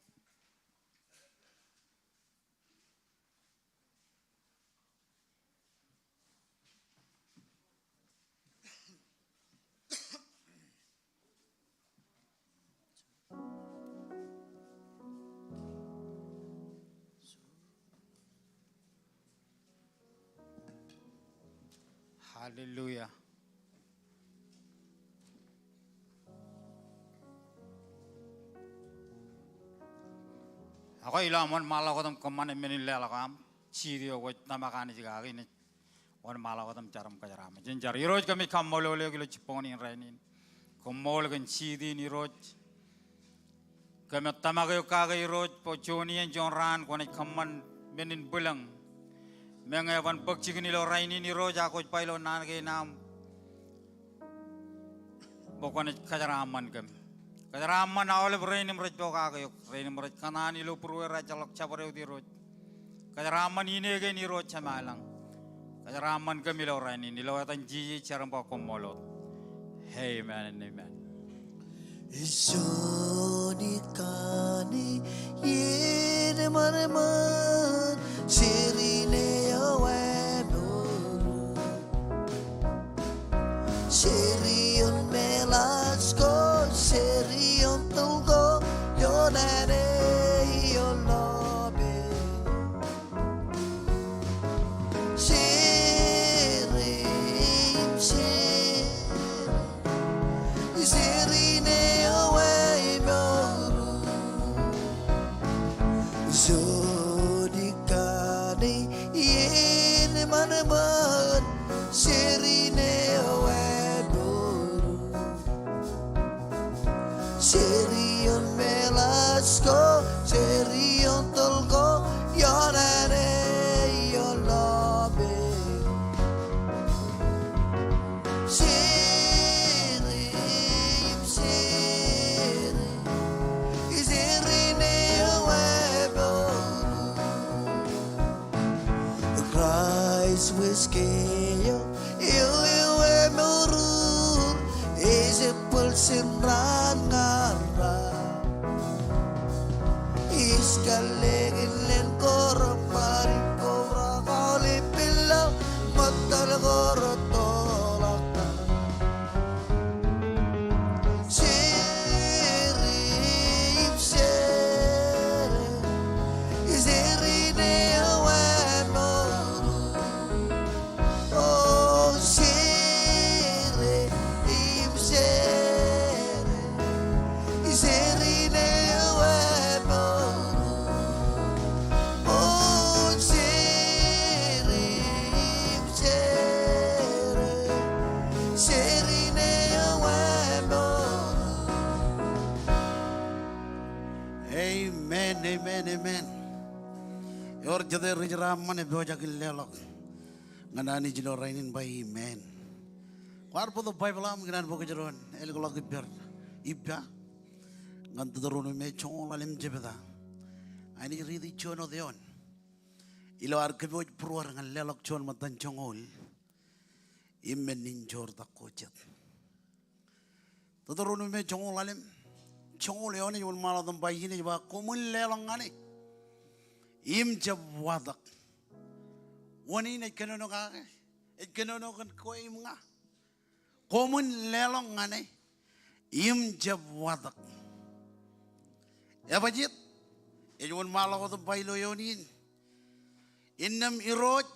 Hallelujah. Ak ilo aṃ wōnṃaanḷọk wōt im kōṃṃane men in leḷọk aṃ, jiit eo kwōj tōmak Anij kake, inaaj wōnṃaanḷọk wōt im jar im kōjeraaṃṃan. Jen jar. Irooj, kōmij kaṃṃoolol eok ilo jibboñōn in rainin. Koṃṃool kōn jiit in, Irooj. Kōmij tōmak eok kake, Irooj, bwe juon iien juon raan kwōnaaj kōṃṃan men in bwilōñ. Meñe eban bōk jikin ilo rainin, Irooj, ak kwōj ba ilo naan kein aṃ bwe kwōnaaj kōjeraaṃṃan kōm. Kōjeraaṃṃan aolep rein im rej pokake eok, rein im rej kōṇaan ilo būrueir, ejjeḷọk jabdewōt, Irooj. Kōjeraaṃṃan ine kein, Irooj Jemem ilañ. Kōjeraaṃṃan kōm ilo rainin, ilo etan Jisōs ij jar im ba koṃṃool wōt. Amen and amen. Ijo ni kani iien ṃanṃan, jerine eo emour. Jeri ioon meḷaaj ko, jeri ioon toḷ ko, ioon āne ioon lọpe. Jeri, jeri, jerine eo emour. Ijo ni kani iien ṃanṃan, jerine eo emour. Jeri ioon meḷaaj ko, jeri ioon toḷ ko, ioon āne ioon lọpe. Jeri, jeri, jerine eo emour. Kraist wōj ke eo, eo, eo emour, ejjab bōlen raan ñan raan. Amen, amen. Ewōr jete ri-jeraaṃṃan epojak in leḷọk ñan Anij ilo rainin ba amen. Kwaar bōktok Baibōḷ aṃ ikōṇaan bwe kōjro en ālōkḷọk ippād ippa ñan Teuteronomi joñoul ḷalem jebta. Inaaj riiti juon wōt eoon ilo ad kōpooj būruod ñan leḷọk juon ṃōttan joñoul im men in joortak ko jet. Teuteronomi joñoul ḷalem, joñoul eoon ej wōnṃaanḷọk im ba ijin, ej ba, koṃwin leḷọk ñan e im jab watōk. Wōn in ej kōnono kake? Ej kōnono kōn kwe im ña. Koṃwin leḷọk ñan e im jab watōk. Ebajeet? Ej wōnṃaanḷọk wōt im ba ilo eoon in, innām Irooj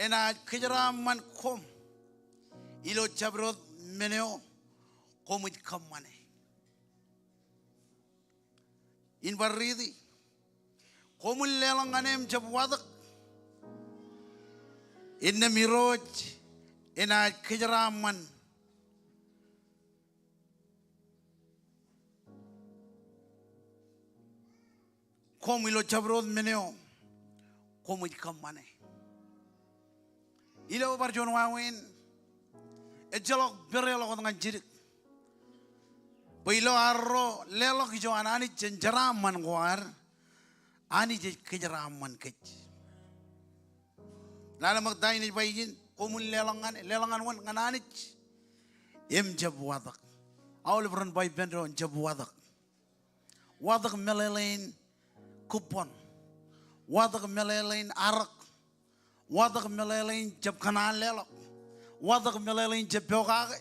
enaaj kōjeraaṃṃan koṃ ilo jabdewōt men eo koṃij kōṃṃane. In bar riiti, koṃwin leḷọk ñan e im jab watōk, innām Irooj enaaj kōjeraaṃṃan koṃ ilo jabdewōt men eo koṃij kōṃṃane. Ilo bar juon wāween, ejjeḷọk pedeḷọk wōt ñan jidik bwe ilo arro leḷọk ijo an Anij jān jeraaṃṃan ko ad, Anij ej kōjeraaṃṃan kōj. Lale ṃōk ta in ej ba ijin, koṃwin leḷọk ñan e, leḷọk ñan wōn? Ñan Anij im jab watōk. Aolep ren ba ippān doon, jab watōk. Watōk meḷeḷein kūbbon. Watōk meḷeḷein arōk. Watōk meḷeḷein jab kōṇaan leḷọk. Watōk meḷeḷein jab pokake.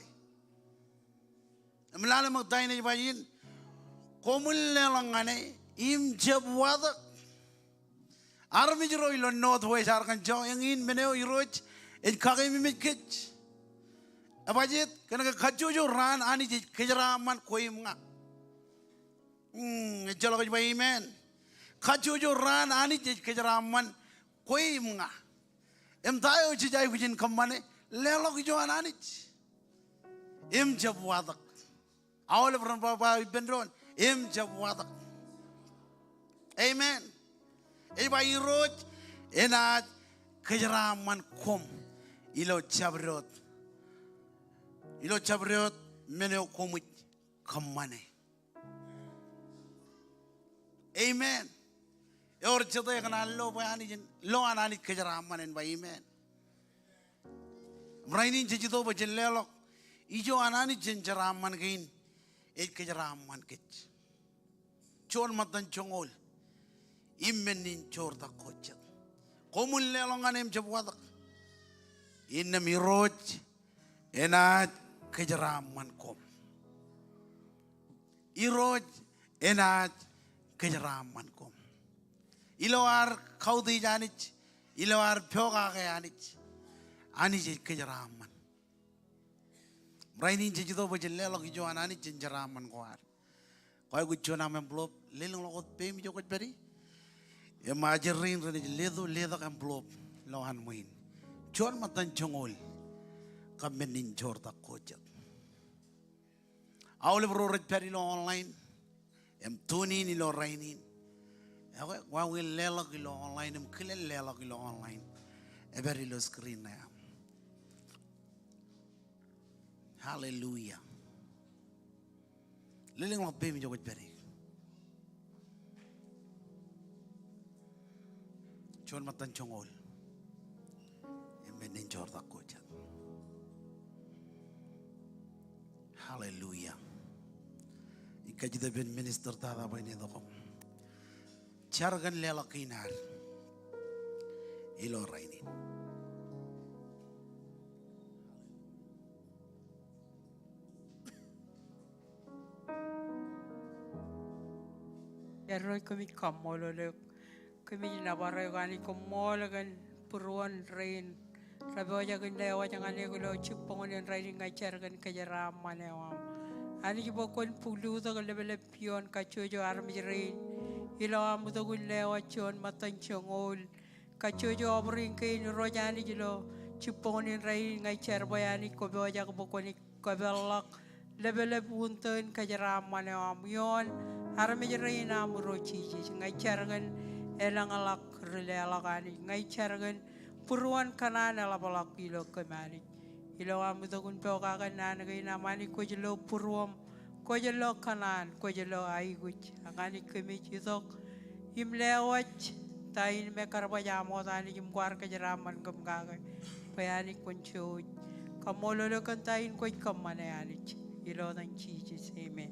Im lale ṃōk ta in ej ba ijin, koṃwin leḷọk ñan e im jab watōk. Armej ro ilo Northwest Arkansas, eñin men eo Irooj ej kakeememej kōj. Ebajeet? Kōnke kajjojo raan Anij ej kōjeraaṃṃan kwe im ña. Hmm, ejjeḷọk ej ba amen. Kajjojo raan Anij ej kōjeraaṃṃan kwe im ña. Im ta eo jej aikuj in kōṃṃane? Leḷọk ijo an Anij im jab watōk. Aolep ren ba, ba ippān doon, im jab watōk. Amen. Ej ba Irooj enaaj kōjeraaṃṃan koṃ ilo jabdewōt, ilo jabdewōt men eo koṃij kōṃṃane. Amen. Ewōr jete ekōṇaan lo bwe Anij, lo an Anij kōjeraaṃṃan? En ba amen. Im rainin jej itok bwe jen leḷọk ijo an Anij jān jeraaṃṃan kein ej kōjeraaṃṃan kōj. Juon ṃōttan joñoul im men in joortak ko jet. Koṃwin leḷọk ñan e im jab watōk, innām Irooj enaaj kōjeraaṃṃan koṃ. Irooj enaaj kōjeraaṃṃan koṃ. Ilo ad kautiej Anij, ilo ad pokake Anij, Anij ej kōjeraaṃṃan. Rainin jej itok bwe jen leḷọk ijo an Anij jān jeraaṃṃan ko ad. Kwaikuj juon aṃ envelope, lelōñḷọk wōt peiṃ ijo kwōj pād ie. Im ajri rein renaaj leto letak envelope ilowaan ṃwiin. Juon ṃōttan joñoul kab men in joortak ko jet. Aolep ro rej pād ilo online im tune in ilo rainin, ekwe, wāween leḷọk ilo online im kilen leḷọk ilo online, epād ilo screen ṇe aṃ. Hallelujah. Lelōñḷọk peiṃ ijo kwōj pād ie. Juon ṃōttan joñoul im men in joortak ko jet. Hallelujah. Ij kajjitōk ippān minister tata bwe en itok im jar kōn leḷọk kein ad ilo rainin. Irooj, kōmij kaṃṃoolol eok. Kōmij nōbar eok Anij, koṃṃool kōn būruon rein rej pojak in lewōj ñan eok ilo jibboñōn in rainin ña ij jar kōn kōjeraaṃṃan eo aṃ. Anij, bwe kwōn bōk lutōk leplepioon kajjojo armej rein ilo aṃ itok in lewōj juon ṃōttan joñoul. Kajjojo offering kein Irooj Anij ilo jibboñōn in rainin ña ij jar bwe Anij kwō pojak bwe kwōnaaj kōpeḷḷọk Lepḷep untōn kōjeraaṃṃan eo aṃ ioon armej rein aṃ Irooj Jisōs. Ña ij jar kōn elōñḷọk ri leḷọk Anij. Ña ij jar kōn būruon kōṇaan eḷapḷọk ilo kōm Anij. Ilo am itok in pokake naan kein aṃ Anij, kwōj lo būruōṃ, kwōj lo kōṇaan, kwōj lo aikuj. Ak Anij kōmij itok im lewōj ta in me kar baj aṃ wōt Anij im kwaar kōjeraaṃṃan kōm kake. Bwe Anij kwōn jouj. Kaṃṃoolol eok kōn ta in kwōj kōṃṃane Anij. Ilo etan Jisōs, amen.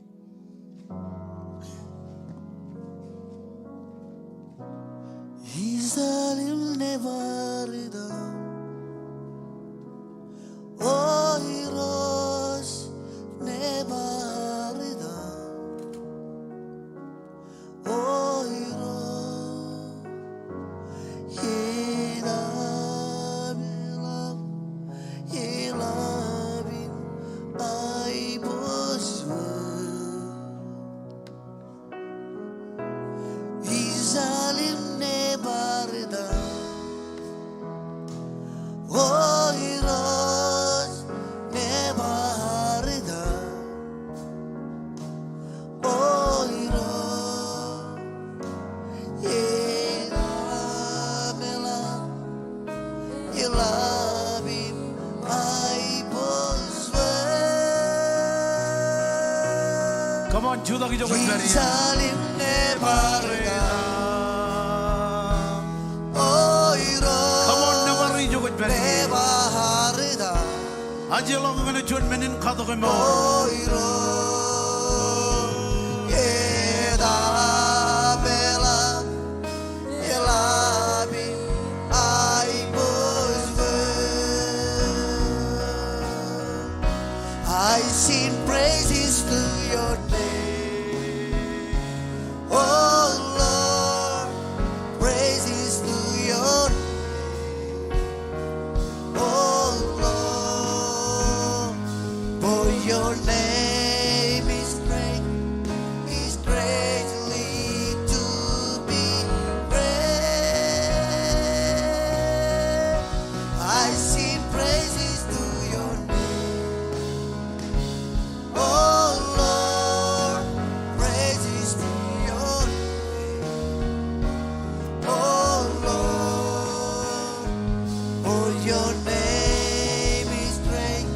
Israel nebar itok. O Irooj nebar itok. O Irooj, eḷap, eḷap, eḷap im aiboojoj. Israel nebar itok. O Irooj nebar itok. O Irooj, eḷap, eḷap, eḷap im aiboojoj. Come on, jutak ijo kwōj pād ie. Israel nebar itok. O Irooj, come on, nebar ijo kwōj pād ie. Nebar itok. Ajjeḷọk ñan juon men in katok emour. O Irooj, eḷap, eḷap, eḷap im aiboojoj. I sing praises to your name. Oh Lord, praises to your name. Oh Lord, for your name is great, is greatly to be praised. I sing praises to your name. Oh Lord, praises to your name. Oh Lord, for your name is great,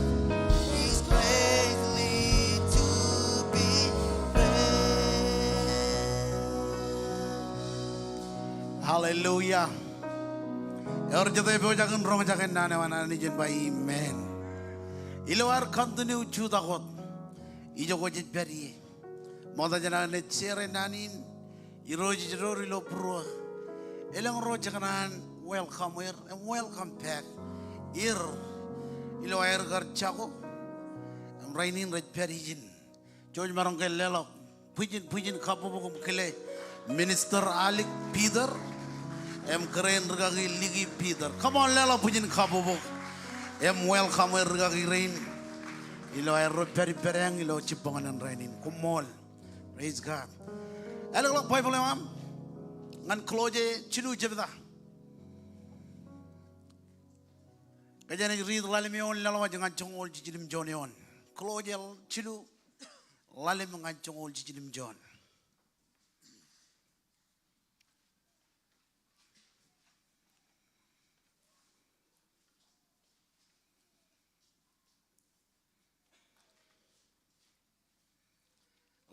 is greatly to be praised. Hallelujah. Eor jete epojak in roñjake naan eo an Anij en ba amen. Ilo aer continue jutak wōt, ijo kwōj pād ie. Ṃokta jān an naaj share naan in, Irooj ej door ilo būruō. Elōñ ro jekōṇaan welcome er, im welcome back er ilo aer kar jako. Im rainin rej pād ijin. Jouj maroñ ke leḷọk bwijin, bwijin kabbokbok im kile Minister Alik Peter im kōrā in rikaki Liki Peter. Come on, leḷọk bwijin kabbokbok im welcome er rikaki rein ilo aerro pād ippādeañ ilo jibboñōn in rainin. Koṃṃool. Praise God. Ālōkḷọk Baibōḷ eo aṃ ñan Kolosse jilu jebta. Kōjeañ naaj riit ḷalem eoon laḷwaj ñan joñoul jiljilimjuon eoon. Kolosse jilu, ḷalem ñan joñoul jiljilimjuon.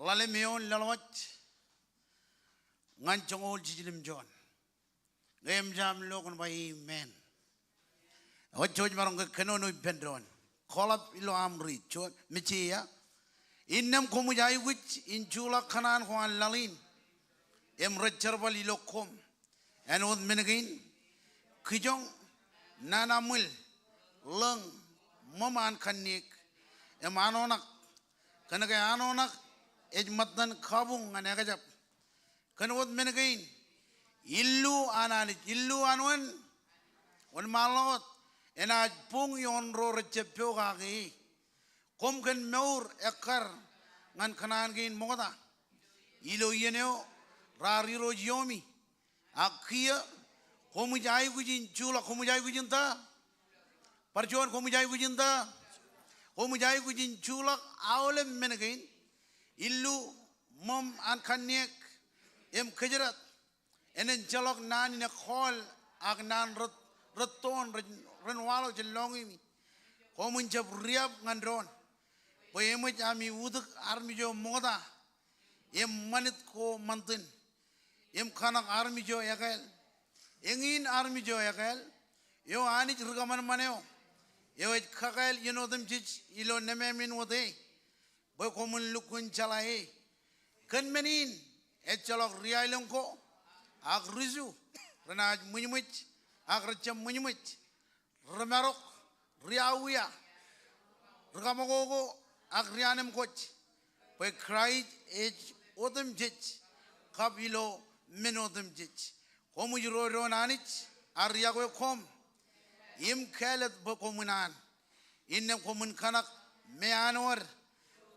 Ḷalem eoon laḷwaj ñan joñoul jiljilimjuon. Ñe eṃōj aṃ lo kwōn ba amen. Ewōr jouj maroñ ke kōnono ippān doon. Koḷap ilo aṃ riit, juon, Mejja. Innām koṃij aikuj in juḷọk kōṇaan ko an laḷ in im rej jerbal ilo koṃ. Āinwōt men kein, kijoñ, nana ṃwil, ḷōñ, ṃōṃ an kanniōk, im anoṇak. Kōn ke anoṇak ej ṃōttan kabuñ ñan ekjab. Kōn wōt men kein, illu an Anij, illu an wōn, wōnṃaanḷọk wōt, enaaj buñ ioon ro rejjab pokake e. Koṃ kōn mour ekkar ñan kōṇaan kein ṃokta. Ilo iien eo raar irooj ioomi. Ak kiiō, koṃij aikuj in juḷọk, koṃij aikuj in ta? Bar juon, koṃij aikuj in ta? Koṃij aikuj in juḷọk aolep men kein, illu, ṃōṃ an kanniōk, im kōjdat. Enaaj ejjeḷọk naan in ekkoḷ ak naan ret, rettoon ren, ren waḷọk jān lọñiimi. Koṃwin jab riab ñan doon, bwe eṃōj ami utōk armej eo ṃokta im ṃanit ko ṃantin, im kōṇak armej eo ekāāl. Eñin armej eo ekāāl, eo Anij ri kōṃanṃan eo, eo ej kakāāl iien otemjej ilo nemāmein wōt e, bwe koṃwin lukkuun jeḷā e. Kōn men in, ejjeḷọk ri aelōñ ko ak ri-Ju renaaj ṃwijṃwij ak rejjab ṃwijṃwij, ri-marok, ri-auwia, ri-kaṃakoko, ak ri-anemkwōj, bwe Kraist ej otemjej kab ilo men otemjej. Koṃij ro doon Anij, ar yokwe koṃ im kāālōt bwe koṃwin an. Innām koṃwin kōṇak meanwōd,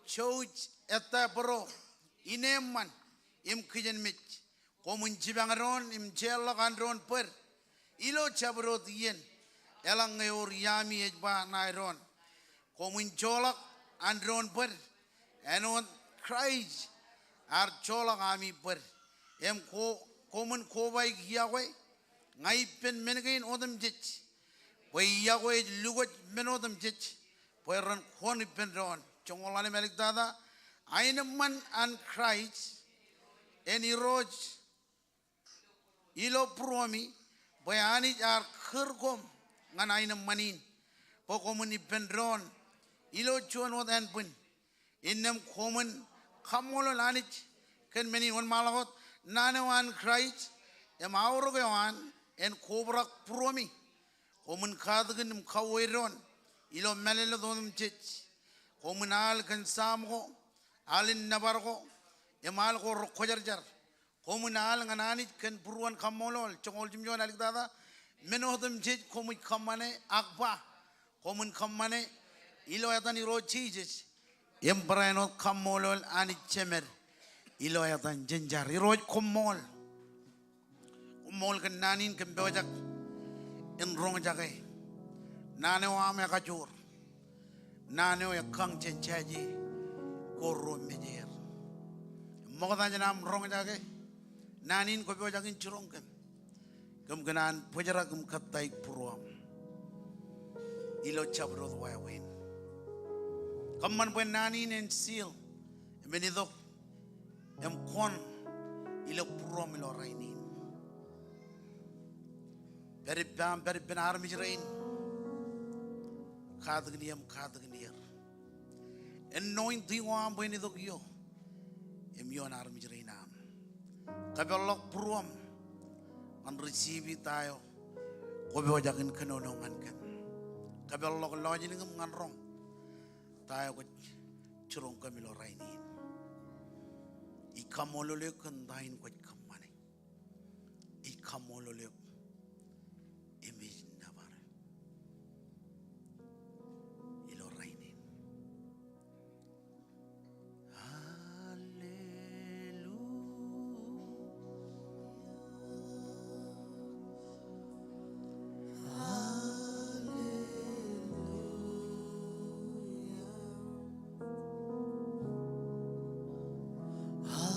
jouj, ettā bōro, ineeṃṃan, im kijenmej. Koṃwin jipañ doon im jeorḷọk an doon bōd ilo jabdewōt iien, eḷaññe ewōr iaami ej ba ṇae doon. Koṃwin joḷọk an doon bōd āinwōt Kraist ear joḷọk ami bōd. Im ko, koṃwin kobaik yokwe ña ippān men kein otemjej, bwe yokwe ej lukwōj men otemjej, bwe ren kuwōn ippān doon. Joñoul ḷalem āliktata. Aenōṃṃan an Kraist en Irooj ilo būruemi, bwe Anij ear kūr koṃ ñan aenōṃṃan in, bwe koṃwin ippān doon ilo juon wōt ānbwin. Innām koṃwin kaṃṃoolol Anij kōn men in. Wōnṃaanḷọk wōt. Naan eo an Kraist im aorōk eo an en kobrak būruemi. Koṃwin katakin im kauwe doon ilo mālōtlōt otemjej. Koṃwin al kōn Sam ko, al in nōbar ko, im al ko rekwōjarjar. Koṃwin al ñan Anij kōn būruon kaṃṃoolol. Joñoul jimjuon āliktata. Men otemjej koṃij kōṃṃane ak ba, koṃwin kōṃṃane ilo etan Irooj Jisōs im barāinwōt kaṃṃoolol Anij Jemed ilo etan jen jar. Irooj, koṃṃool. Koṃṃool kōn naan in kōm pojak in roñjake. Naan eo aṃ ekajoor. Naan eo ekkañ jān jāje ko ruo mejeer. Ṃokta jān aṃ roñjake naan in kwō pojak in jiroñ kōm, kōm kōṇaan bōjrak im kōttāik būruōṃ ilo jabdewōt wāween. Kōṃṃan bwe naan in en seal im en itok im koṇ ilo būruōṃ ilo rainin. Pād ippaṃ, pād ippān armej rein. Katakin ie im katakin er. Anointing eo aṃ bwe en itok ioō im ioon armej rein aṃ. Kōpeḷḷọk būruōṃ ñan receive ta eo kwō pojak in kōnono ñan kōm. Kōpeḷḷọk lọjilñim ñan roñ ta eo kwōj jiroñ kōm ilo rainin. Ij kaṃṃoolol eok kōn ta in kwōj kōṃṃane. Ij kaṃṃoolol eok im ij nōbar ilo rainin. Hallelujah. Hallelujah. Hallelujah.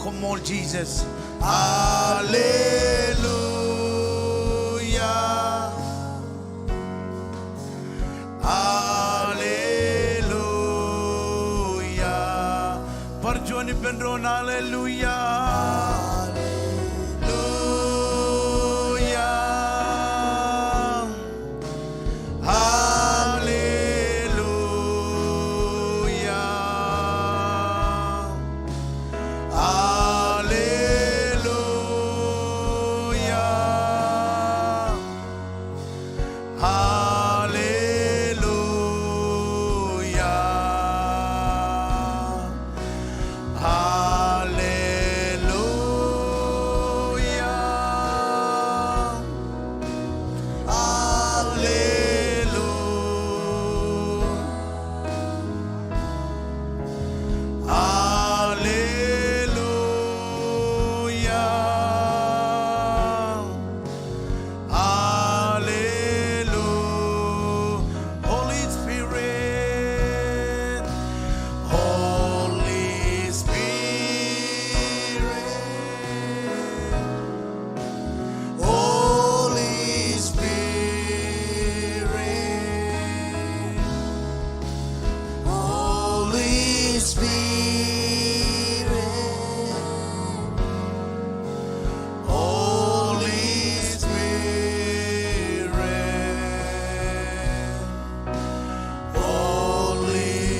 Koṃṃool Jisōs. Alleluia. Alleluia. Bar juon ippān doon, alleluia. Alleluia. Alleluia. Alleluia. Alleluia. Alleluia. Alleluia. Alleluia. Alleluia. Holy Spirit. Holy Spirit. Holy Spirit. Holy Spirit. Holy Spirit. Holy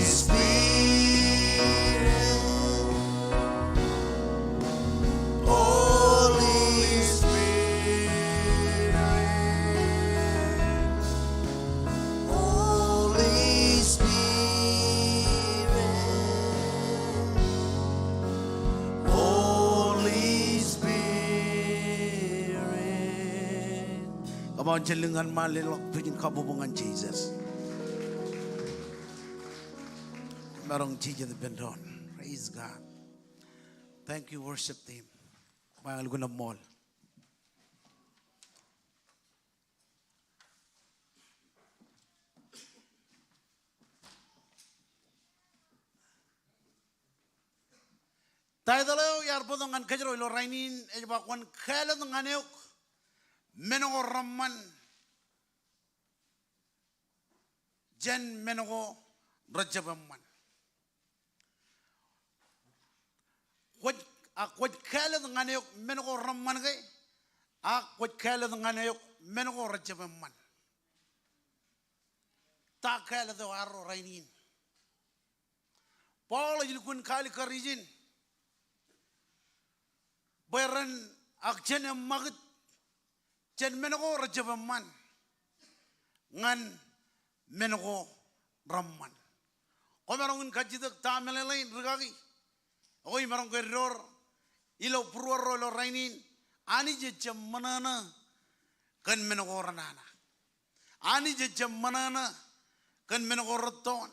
Spirit. Holy Spirit. Holy Spirit. Holy Spirit. Come on, jen lōñ ñan ṃaan, leḷọk bwijin kabbokbok ñan Jisōs. Maroñ jijet ippān doon. Praise God. Thank you, worship team. Ṃae, lukkuun ṃool. Title eo iar bōktok ñan kōjro ilo rainin ej ba, kwōn kāālōt ñan eok men ko reṃṃan jān men ko rejjab eṃṃan. Kwōj, a kwōj kāālōt ñan eok men ko reṃṃan ke, a kwōj kāālōt ñan eok men ko rejjab eṃṃan? Ta kāālōt eo arro rainin? Paul ej lukkuun kaalikkar ijin bwe ren ak jen eṃṃakūt jān men ko rejjab eṃṃan ñan men ko reṃṃan. Kwōmaroñ in kajjitōk ta meḷeḷein rikaki? Ekwe imaroñ ke door ilo būruorro ilo rainin, Anij ejjab ṃōṇōṇō kōn men ko renana. Anij ejjab ṃōṇōṇō kōn men ko rettoon.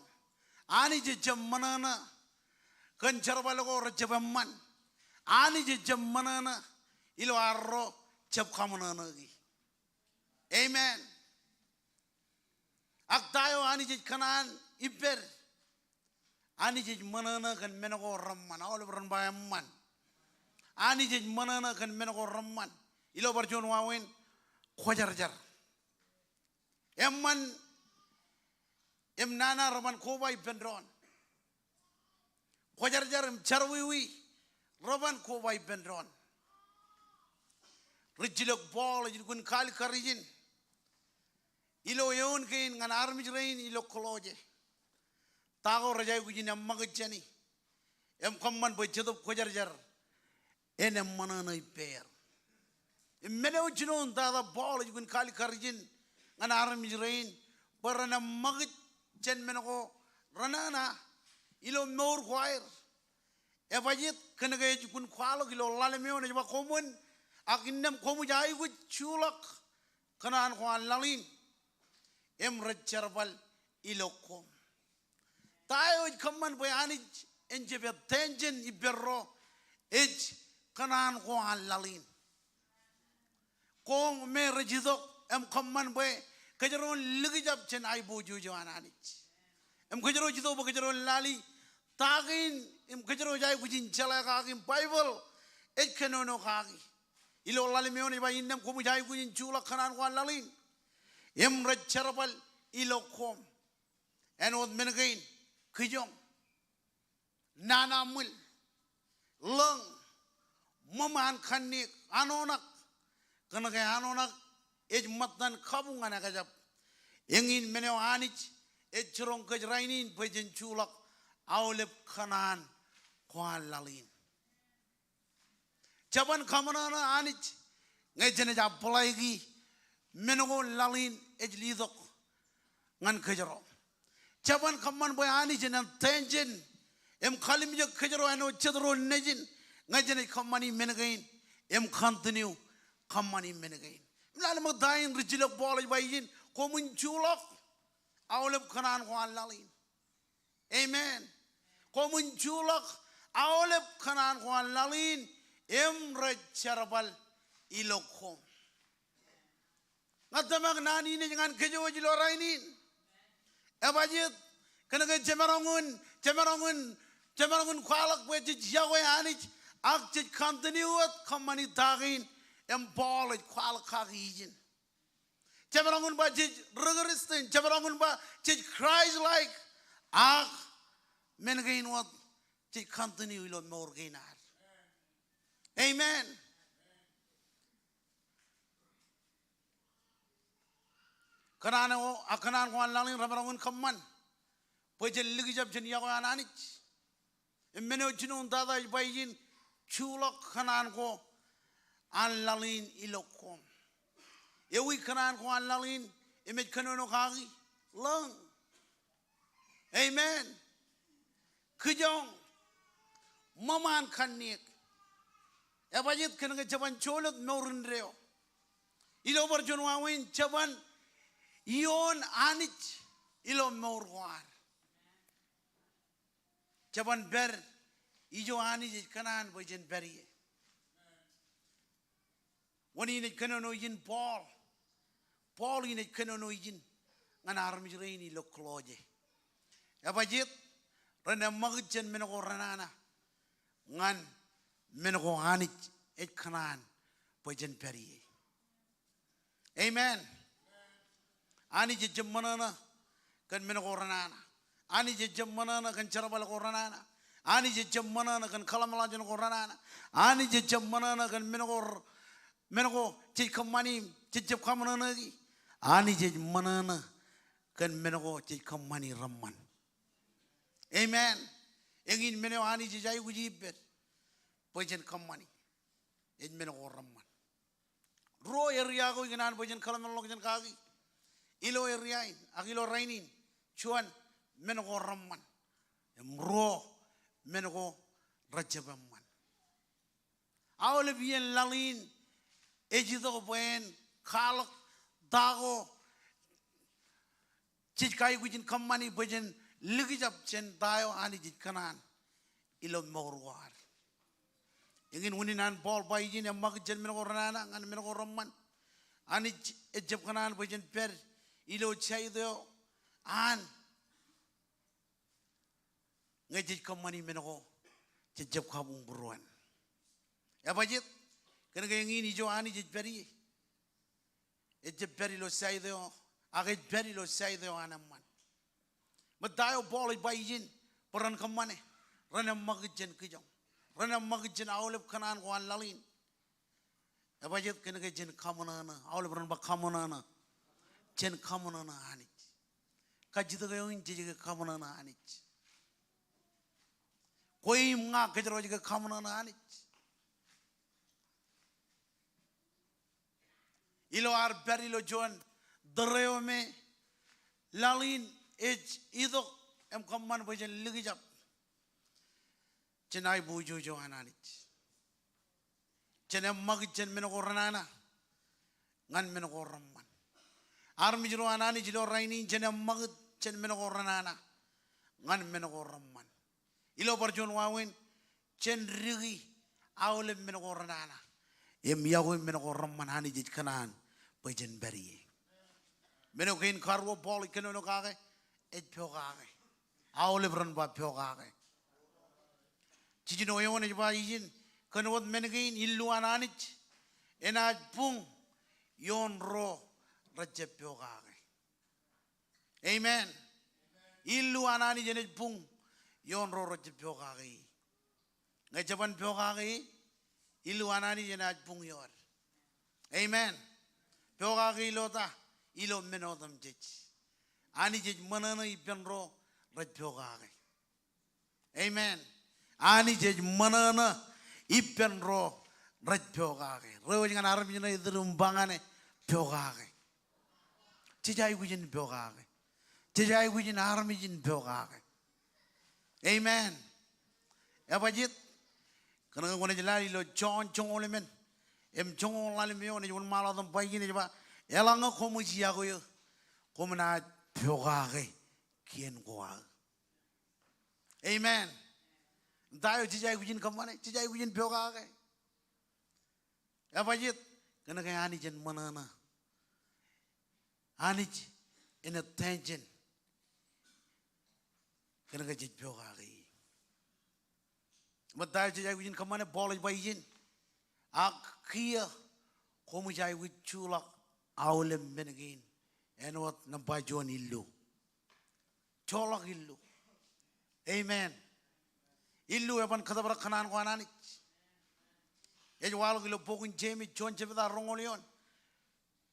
Anij ejjab ṃōṇōṇō kōn jerbal ko rejjab eṃṃan. Anij ejjab ṃōṇōṇō ilo arro jab kaṃōṇōṇōiki. Amen. Ak ta eo Anij ej kōṇaan ippād? Anij ej ṃōṇōṇō kōn men ko reṃṃan. Aolep ren ba eṃṃan. Anij ej ṃōṇōṇō kōn men ko reṃṃan. Ilo bar juon wāween, kwōjarjar. Eṃṃan im nana reban koba ippān doon. Kwōjarjar im jerawiwi reban koba ippān doon. Rijjilōk Paul ej lukkuun kaalikkar ijin ilo eoon kein ñan armej rein ilo Kolosse. Ta ko rej aikuj in eṃṃakūt jāni im kōṃṃan bwe Jetōb Kwōjarjar en eṃṃōṇōṇō ippāer. Im men eo jinoin tata Paul ej lukkuun kaalikkar ijin ñan armej rein bwe ren eṃṃakūt jān men ko renana ilo mour ko aer. Ebajet kōn ke ej lukkuun kwaḷọk ilo ḷalem eoon, ej ba, koṃwin ak innām koṃij aikuj juḷọk kōṇaan ko an laḷ in im rej jerbal ilo koṃ. Ta eo ej kōṃṃan bwe Anij en jab attention ippārro? Ej kōṇaan ko an laḷ in. Koṃ me rej itok im kōṃṃan bwe kōjro en likjab jān aiboojoj eo an Anij. Im kōjro ej itok bwe kōjro en lale ta kein im kōjro ej aikuj in jeḷā kaki im Baibōḷ ej kōnono kaki. Ilo ḷalem eoon ej ba innām koṃij aikuj in juḷọk kōṇaan ko an laḷ in im rej jerbal ilo koṃ. Āinwōt men kein, kijoñ, nana ṃwil, ḷōñ, ṃōṃaan kanniōk, anoṇak. Kōnke anoṇak ej ṃōttan kabuñ ñan ekjab. Eñin men eo Anij ej jiroñ kōj rainin bwe jen juḷọk aolep kōṇaan ko an laḷ in. Jeban kōṃanṃan Anij ñe jenaaj apply ki men ko laḷ in ej letok ñan kōjro. Jeban kōṃṃan bwe Anij en attention im kalimjek kōjro āinwōt jet ro nejin ñe jenaaj kōṃṃani men kein im continue kōṃṃani men kein. Im lale ṃōk ta in rijilōk Paul ej ba ijin, koṃwin juḷọk aolep kōṇaan ko an laḷ in. Amen. Koṃwin juḷọk aolep kōṇaan ko an laḷ in im rej jerbal ilo koṃ. Ña tōmak naan in ej ñan kōj wōj ilo rainin. Ebajeet? Kōnke jemaroñ in, jemaroñ in, jemaroñ in kwaḷọk bwe jej yokwe Anij ak jej continue wōt kōṃṃani ta kein im Paul ej kwaḷọk kaki ijin. Jemaroñ in ba jej ri-Kristian, jemaroñ in ba jej Christ-like, ak men kein wōt jej continue ilo mour kein ad. Amen. Kōṇaan eo, a kōṇaan ko an laḷ in remaroñ in kōṃṃan bwe jen likjab, jen yokwe an Anij. Im men eo jinoin tata ej ba ijin, juḷọk kōṇaan ko an laḷ in ilo koṃ. Ewi kōṇaan ko an laḷ in im ej kōnono kaki? Ḷōñ. Amen. Kijoñ. Ṃōṃaan kanniōk. Ebajeet? Kōnke jeban jolōt mour indeeo. Ilo bar juon wāween, jeban ioon Anij ilo mour ko ad. Jeban pād ijo Anij ej kōṇaan bwe jen pād ie. Wōn in ej kōnono ijin? Paul. Paul in ej kōnono ijin ñan armej rein ilo Kolosse. Ebajeet? Ren eṃṃakūt jān men ko renana ñan men ko Anij ej kōṇaan bwe jen pād ie. Amen. Anij ejjab ṃōṇōṇō kōn men ko renana. Anij ejjab ṃōṇōṇō kōn jerbal ko renana. Anij ejjab ṃōṇōṇō kōn kōḷmānḷọkjeṇ ko renana. Anij ejjab ṃōṇōṇō kōn men ko, men ko jej kōṃṃani im jejjab kaṃōṇōṇō ki. Anij ej ṃōṇōṇō kōn men ko jej kōṃṃani reṃṃan. Amen. Eñin men eo Anij ej aikuji ippād bwe jen kōṃṃani ej men ko reṃṃan. Ruo area ko ikōṇaan bwe jen kōḷmānḷọkjeṇ kaki ilo area in ak ilo rainin. Juon, men ko reṃṃan. Im ruo, men ko rejjab eṃṃan. Aolep iien laḷ in ej itok bwe en kwaḷọk ta ko jej aikuj in kōṃṃani bwe jen likjab jān ta eo Anij ej kōṇaan ilo mour ko ad. Eñin unin an Paul ba ijin eṃṃakūt jān men ko renana ñan men ko reṃṃan. Anij ejjab kōṇaan bwe jen pād ilo side eo an ñe jej kōṃṃani men ko jejjab kabuñbūruon. Ebajeet? Kōnke eñin ijo Anij ej pād ie. Ejjab pād ilo side eo, ak ej pād ilo side eo an eṃṃan. Ṃōtta eo Paul ej ba ijin bwe ren kōṃṃane? Ren eṃṃakūt jān kijoñ. Ren eṃṃakūt jān aolep kōṇaan ko an laḷ in. Ebajeet? Kōnke jen kaṃōṇōṇō. Aolep ren ba kaṃōṇōṇō. Jen kaṃōṇōṇō Anij. Kajjitōk eo in jej ke kaṃōṇōṇō Anij? Kwe im ña kōjro ej ke kaṃōṇōṇō Anij? Ilo ad pād ilo juon tōre eo me laḷ in ej itok im kōṃṃan bwe jen likjab, jen aiboojoj eo an Anij. Jen eṃṃakūt jān men ko renana ñan men ko reṃṃan. Armej ro an Anij ilo rainin, jen eṃṃakūt jān men ko renana ñan men ko reṃṃan. Ilo bar juon wāween, jen diki aolep men ko renana im yokwe men ko reṃṃan Anij ej kōṇaan bwe jen pād ie. Men eo kein karuo Paul ej kōnono kake ej pokake. Aolep ren ba pokake. jiljino eoon ej ba ijin, kōn wōt men kein, illu an Anij enaaj buñ ioon ro rejjab pokake. Amen. Illu an Anij enaaj buñ ioon ro rejjab pokake. Ñe jeban pokake, illu an Anij enaaj buñ iood. Amen. Pokake ilo ta? Ilo men otemjej. Anij ej ṃōṇōṇō ippān ro rej pokake. Amen. Anij ej ṃōṇōṇō ippān ro rej pokake. Ro wōj ñan armej ṇe, iturūṃ ba ñane, pokake. Jej aikuj in pokake. Jej aikuj in armej in pokake. Amen. Ebajet? Kōn ke kwōnaaj lale ilo Jon joñoul emān im joñoul ḷalem eoon, ej wōnṃaanḷọk im ba ijin, ej ba, eḷaññe koṃij yokwe eō, koṃ naaj pokake kien ko aō. Amen. Ta eo jej aikuj in kōṃṃane? Jej aikuj in pokake. Ebajet? Kōn ke Anij en ṃōṇōṇō. Anij en attention kōn ke jej pokake. Im ta eo jej aikuj in kōṃṃane? Paul ej ba ijin, ak kiiō koṃij aikuj juḷọk aolep men kein āinwōt nōṃba juon, illu. Joḷọk illu. Amen. Illu eban kōtōprak kōṇaan ko an Anij. Ej waḷọk ilo bok in Jemes, juon jebta, roñoul eoon.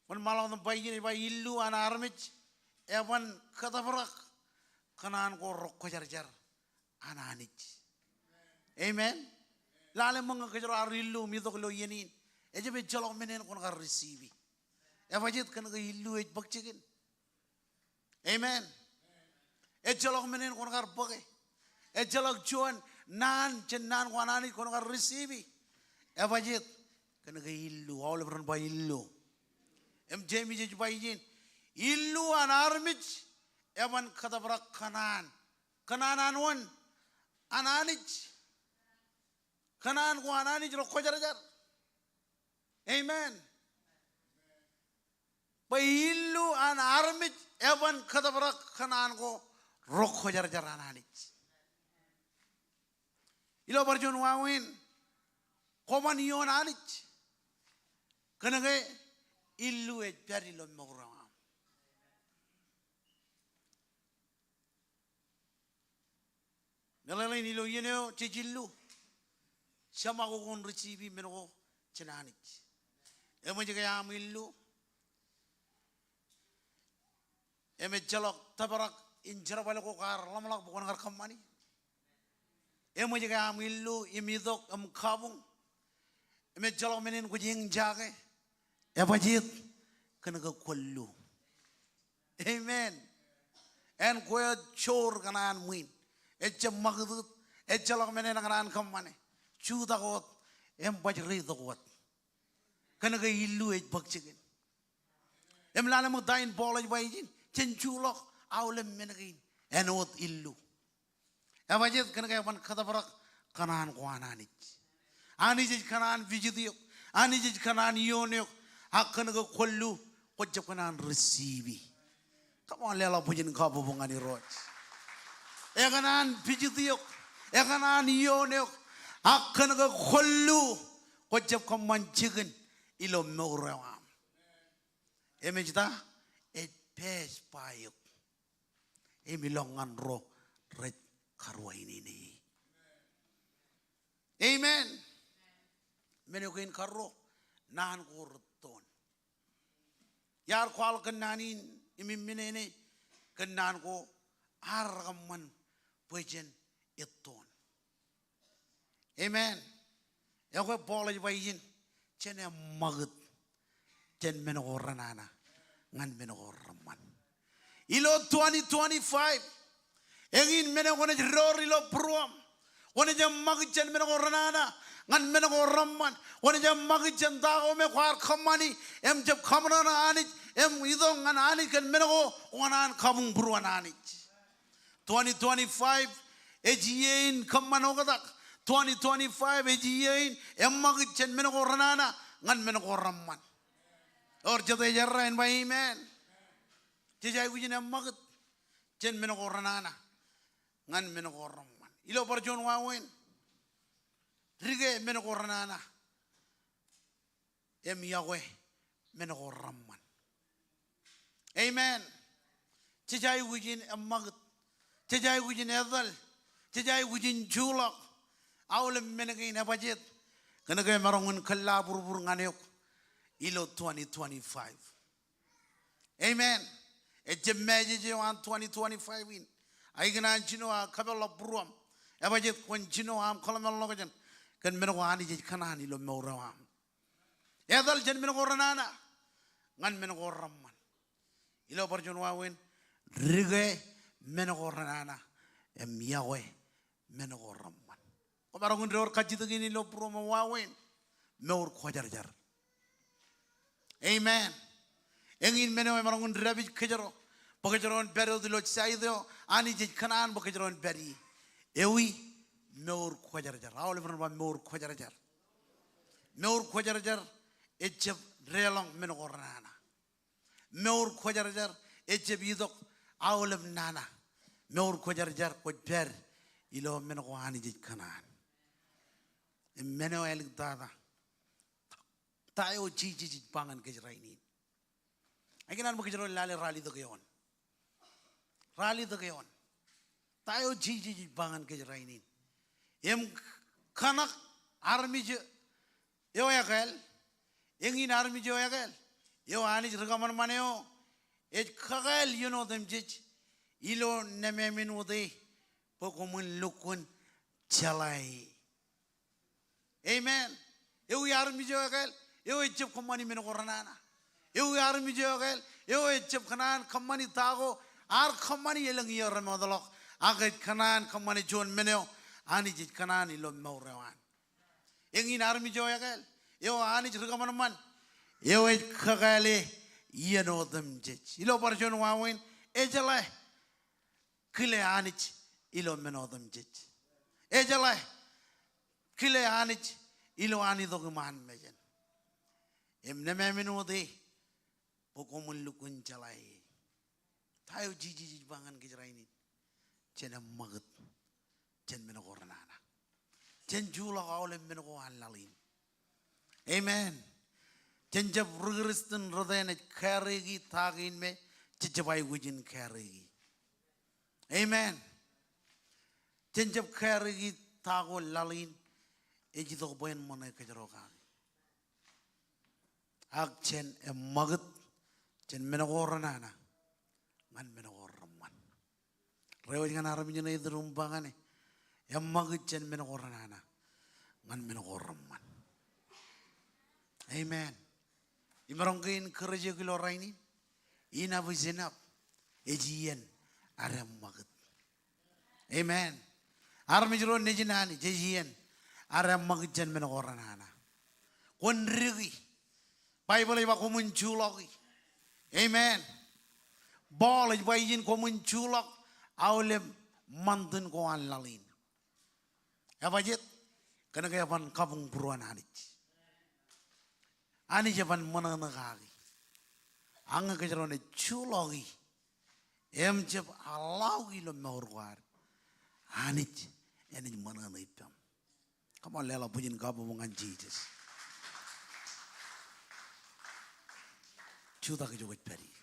Wōnṃaanḷọk im ba ijin, ej ba, illu an armej eban kōtōprak kōṇaan ko rekwōjarjar an Anij. Amen. Lale ṃōk ñe kōjro ar illu im itok ilo iien in, ejjab ejjeḷọk men eṇ kwōn kar receive. Ebajet? Kōn ke illu ej bōk jikin. Amen. Ejjeḷọk men eṇ kwōn kar bōke. Ejjeḷọk juon naan jān naan ko an Anij kwōn kar receive. Ebajet? Kōn ke illu. Aolep ren ba illu. Im Jemes ej ba ijin, illu an armej eban kōtōprak kōṇaan. Kōṇaan an wōn? An Anij. Kōṇaan ko an Anij rekwōjarjar. Amen. Bwe illu an armej eban kōtōprak kōṇaan ko rekwōjarjar an Anij. Ilo bar juon wāween, kwōban ioon Anij kōn ke illu ej pād ilo mour eo aṃ. Meḷeḷein ilo iien eo jej illu, jeṃakoko in receive men ko jān Anij. Eṃōj ke aṃ illu im ejjeḷọk tōprak in jerbal ko kwaar ḷōmṇak bwe kwōn kar kōṃṃani. Eṃōj ke aṃ illu im itok im kabuñ im ejjeḷọk men eṇ kwōj eñjake. Ebajet? Kōn ke kwōllu. Amen. Āinwōt joor kōṇaan ṃwiin, ejjab ṃakūtkūt, ejjeḷọk men eṇ kōṇaan kōṃṃane. Jutak wōt im baj reitok wōt. Kōn ke illu ej bōk jikin. Im lale ṃōk ta in Paul ej ba ijin, jen juḷọk aolep men kein āinwōt illu. Ebajet? Kōn ke eban kōtōprak kōṇaan ko an Anij. Anij ej kōṇaan visit eok. Anij ej kōṇaan ioon eok. Ak kōn ke kwōllu, kwōjjab kōṇaan receive. Come on, leḷọk bwijin in kabbokbok ñan Irooj. Ekōṇaan visit eok. Ekōṇaan ioon eok. Ak kōn ke kwōllu, kwōjjab kōṃṃan jikin ilo mour eo aṃ. Im ej ta? Ej pass by eok im ilọk ñan ro rej karuwainene e. Amen. Men eo kein karuo, naan ko rettoon. Iar kwaḷọk kōn naan in im iminene kōn naan ko, ear kōṃṃan bwe jen ettoon. Amen. Ekwe Paul ej ba ijin, jen eṃṃakūt jān men ko renana ñan men ko reṃṃan. Ilo twenty twenty-five, eñin men eo kwōnaaj door ilo būruōṃ, kwōnaaj eṃṃakūt jān men ko renana ñan men ko reṃṃan. Kwōnaaj eṃṃakūt jān ta ko me kwaar kōṃṃani im jab kaṃōṇōṇō Anij im itok ñan Anij kōn men ko kwō kōṇaan kabuñ būruon Anij. Twenty twenty-five ej iiō in kōṃṃan oktak. Twenty twenty-five ej iiō in eṃṃakūt jān men ko renana ñan men ko reṃṃan. Ewōr jete ej errā en ba amen. Jej aikuj in eṃṃakūt jān men ko renana ñan men ko reṃṃan. Ilo bar juon wāween, dike men ko renana im yokwe men ko reṃṃan. Amen. Jej aikuj in eṃṃakūt. Jej aikuj in etal. Jej aikuj in juḷọk aolep men kein. Ebajeet? Kōnke emaroñ in kōllaburbur ñan eok ilo twenty twenty-five. Amen. Ejjab message eo an twenty twenty-five in. Ak ikōṇaan jino aō kōpeḷḷọk būruōṃ. Ebajeet? Kwōn jino aṃ kōḷmānḷọkjeṇ kōn men ko Anij ej kōṇaan ilo mour eo aṃ. Etal jān men ko renana ñan men ko reṃṃan. Ilo bar juon wāween, dike men ko renana im yokwe men ko reṃṃan. Kwōmaroñ in door kajjitōk in ilo būruōṃ eo wāween, mour kwōjarjar. Amen. Eñin men eo emaroñ in dāpij kōjro bwe kōjro en pād wōt ilo side eo Anij ej kōṇaan bwe kōjro en pād ie. Ewi? Mour kwōjarjar. Aolep ren ba mour kwōjarjar. Mour kwōjarjar ejjab deḷọñ men ko renana. Mour kwōjarjar ejjab itok aolep nana. Mour kwōjarjar kwōj pād ilo men ko Anij ej kōṇaan. Im men eo āliktata, ta eo Jisōs ej ba ñan kōj rainin? Ak ikōṇaan bwe kōjro lale ralitōk eoon. Ralitōk eoon. Ta eo Jisōs ej ba ñan kōj rainin? Im kōṇak armej eo ekāāl, eñin armej eo ekāāl, eo Anij ri kōṃanṃan eo ej kakāāl iien otemjej ilo nemāmein wōt e bwe koṃwin lukkuun jeḷā e. Amen. Ewi armej eo ekāāl? Eo ejjab kōṃṃani men ko renana. Ewi armej eo ekāāl? Eo ejjab kōṇaan kōṃṃani ta ko ear kōṃṃani elōñ iiō remootḷọk, ak ej kōṇaan kōṃṃani juon men eo Anij ej kōṇaan ilo mour eo an. Eñin armej eo ekāāl? Eo Anij ri kōṃanṃan eo ej kakāāle iien otemjej. Ilo bar juon wāween, ejeḷā kile Anij ilo men otemjej. Ejeḷā kile Anij ilo an itok iṃaan mejān. Im nemāmein wōt e bwe koṃwin lukkuun jeḷā e. Ta eo Jisōs ej ba ñan kōj rainin? Jen eṃṃakūt jān men ko renana. Jen juḷọk aolep men ko an laḷ in. Amen. Jen jab ri Kristian rot eṇ ej carry-ki ta kein me jejjab aikuj in carry-ki. Amen. Jen jab carry-ki ta ko laḷ in ej itok bwe en ṃōṇe kōjro kaki. Ak jen eṃṃakūt jān men ko renana ñan men ko reṃṃan. Reiwōj ñan armej eo ej iturūṃ im ba ñan e, eṃṃakūt jān men ko renana ñan men ko reṃṃan. Amen. Imaroñ ke in kōrā eok ilo rainin? Enough is enough. Ej iien ad eṃṃakūt. Amen. Armej ro nejin Anij, ej iien ad eṃṃakūt jān men ko renana. Kwōn diki. Baibōḷ ej ba koṃwin juḷọki. Amen. Paul ej ba ijin koṃwin juḷọk aolep ṃantin ko an laḷ in. Ebajeet? Kōnke eban kabuñ būruon Anij. Anij eban ṃōṇōṇō kaki. Ak ñe kōjro naaj juḷọki im jab allowki ilo mour ko ad, Anij enaaj ṃōṇōṇō ippaṃ. Come on, leḷọk bwijin kabbokbok ñan Jisōs. Jutak ijo kwōj pād ie.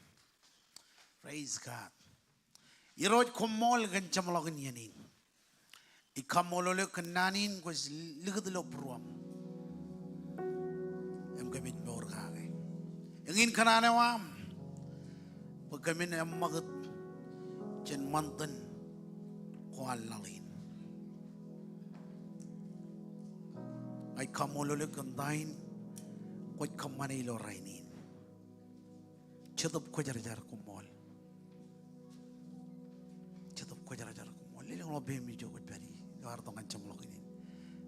Praise God. Irooj, koṃṃool kōn jeṃḷọkin iien in. Ij kaṃṃoolol eok kōn naan in kwōj likūt ilo būruōṃ im kōmij mour kake. Eñin kōṇaan eo aṃ bwe kōmin eṃṃakūt jān ṃantin ko an laḷ in. Ij kaṃṃoolol eok kōn ta in kwōj kōṃṃane ilo rainin. Jetōb Kwōjarjar, koṃṃool. Jetōb Kwōjarjar, koṃṃool. Lelōñḷọk peiṃ ijo kwōj pād ie ilo ad itok ñan jeṃḷọkin in.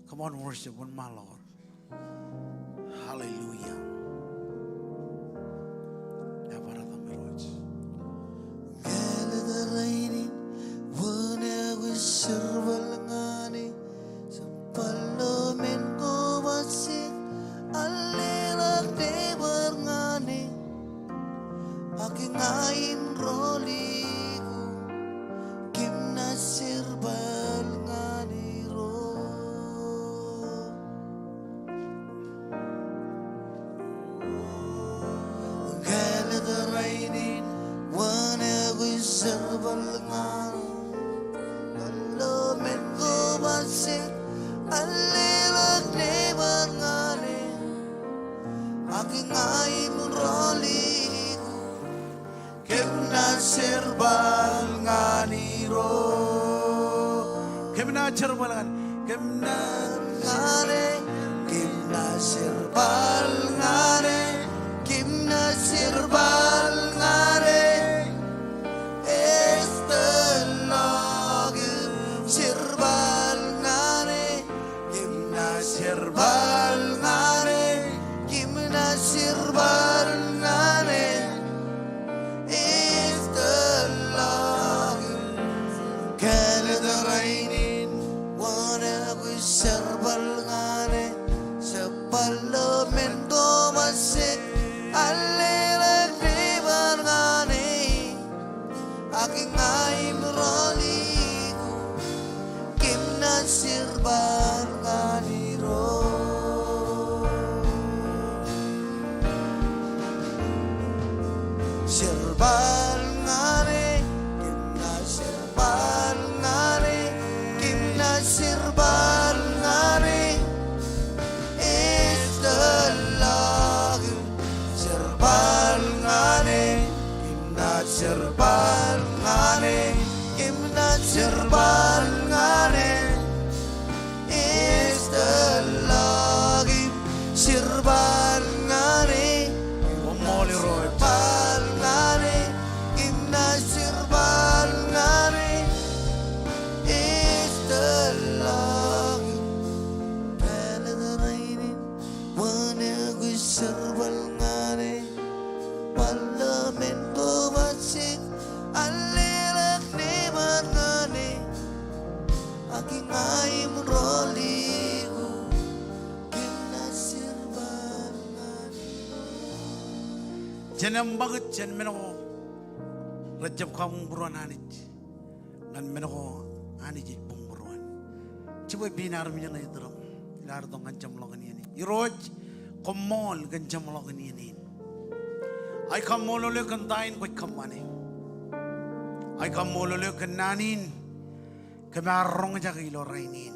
Come on, worship, wōnṃaanḷọk. Hallelujah. Ebar etaṃ Irooj. Kāālōt rainin, wōn eo kwōj jerbal ñan e, Bōlen men ko bajjek, alleḷọk nōbar ñan e. Ak ña in rọọl eo, kōm naaj jerbal ñan Irooj. Kōm naaj jerbal ñan e. Kōm naaj jerbal ñan e. Kōm naaj jerbal ñan e. Kōm naaj jerbal ñan e. Ej tōl ḷọk im jerbal ñan e. Kōm naaj jerbal ñan e. Kōm naaj jerbal ñan e. Ej tōl ḷọk im kāālōt rainin. Wōn eo kwōj jerbal ñan e? Jab bar lo men ko ṃōjjek. Alleluia, jerbal ñan e. Ak ña im rọọl eo, kōm naaj jerbal ñan Irooj. Jerbal ñan e, kōm naaj jerbal ñan e, kōm naaj jerbal ñan e. Ej tōl ḷọk im jerbal ñan e. Kōm naaj jerbal ñan e. Kōm naaj jerbal ñan e. Ej tōl ḷọk im jerbal ñan e. Koṃṃool Irooj. Jerbal ñan e. Kōm naaj jerbal ñan e. Ej tōl ḷọk im kāālōt rainin. Wōn eo kwōj jerbal ñan e? Bar lo men ko ṃōjjek. Alleluia, jerbal ñan e. Ak ña im rọọl eo, kōm naaj jerbal ñan e. Jen eṃṃakūt jān men ko rej jab kabuñbūruon Anij ñan men ko Anij ej buñbūruon. Jibwe piin armej ṇe iturin im ilo ad itok ñan jeṃḷọkin iien in. Irooj, koṃṃool kōn jeṃḷọkin iien in. Ij kaṃṃoolol eok kōn ta in kwōj kōṃṃane. Ij kaṃṃoolol eok kōn naan in kōm ar roñjake ilo rainin.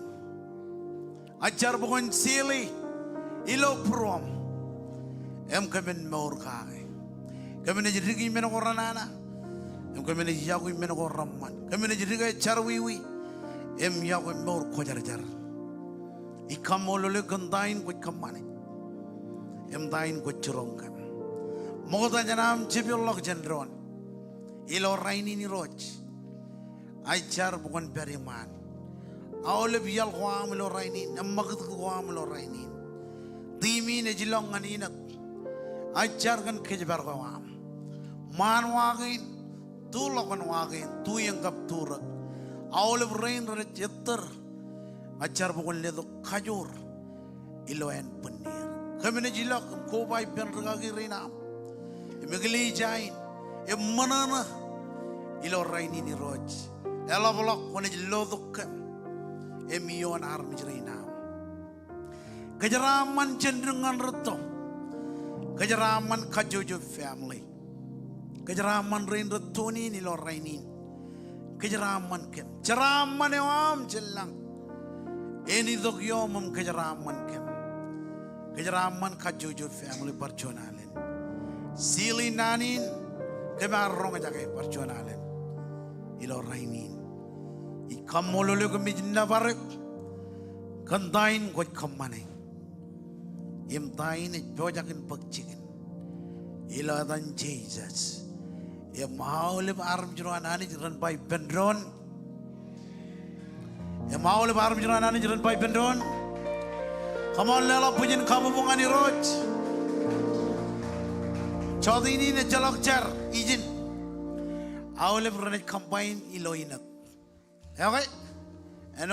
Ij jar bwe kwōn seal e ilo būruōṃ im kōmin mour kake. Kōmin ej diki men ko renana im kōmin ej yokwe men ko reṃṃan. Kōmin ej dike jerọwiwi im yokwe mour kwōjarjar. Ij kaṃṃoolol eok kōn ta in kwōj kōṃṃane im ta in kwōj jiroñ kōm. Ṃokta jān am jepeḷḷọk jān doon ilo rainin Irooj. Ij jar bwe kwōn pād iṃaan. Aolep iaḷ ko aṃ ilo rainin, eṃṃakūt ko aṃ ilo rainin. Team in ej ilọk ñan Enid. Ij jar kōn kōjparok eo aṃ. Ṃaan wa kein, tu ḷọk kōn wa kein, tu eñ kab tu rōk. Aolep rein renaaj ettōr. Ij jar bwe kwōn letok kajoor ilo ānbwinnier. Kōmin ej ilọk im koba ippān rikaki rein aṃ im eklejia in im ṃōṇōṇō ilo rainin Irooj. Eḷapḷọk kwōnaaj lotok kōm im ioon armej rein aṃ. Kōjeraaṃṃan jān dik ñan rūtto. Kōjeraaṃṃan kajjojo family. Kōjeraaṃṃan rein rej tune in ilo rainin. Kōjeraaṃṃan kōm. Jeraaṃṃan eo aṃ jān lañ en itok ioom im kōjeraaṃṃan kōm. Kōjeraaṃṃan kajjojo family bar juon alen. Seal e naan in kōm ar roñjake bar juon alen ilo rainin. Ij kaṃṃoolol eok im ij nōbar eok kōn ta in kwōj kōṃṃane im ta in ej pojak in bōk jikin. Ilo etan Jisōs. Im aolep armej ro an Anij ren ba ippān doon. Im aolep armej ro an Anij ren ba ippān doon. Come on, leḷọk bwijin kabbokbok ñan Irooj. Jota in ejjeḷọk jar ijin. Aolep renaaj combine ilo Enid. Okay. Āinwōt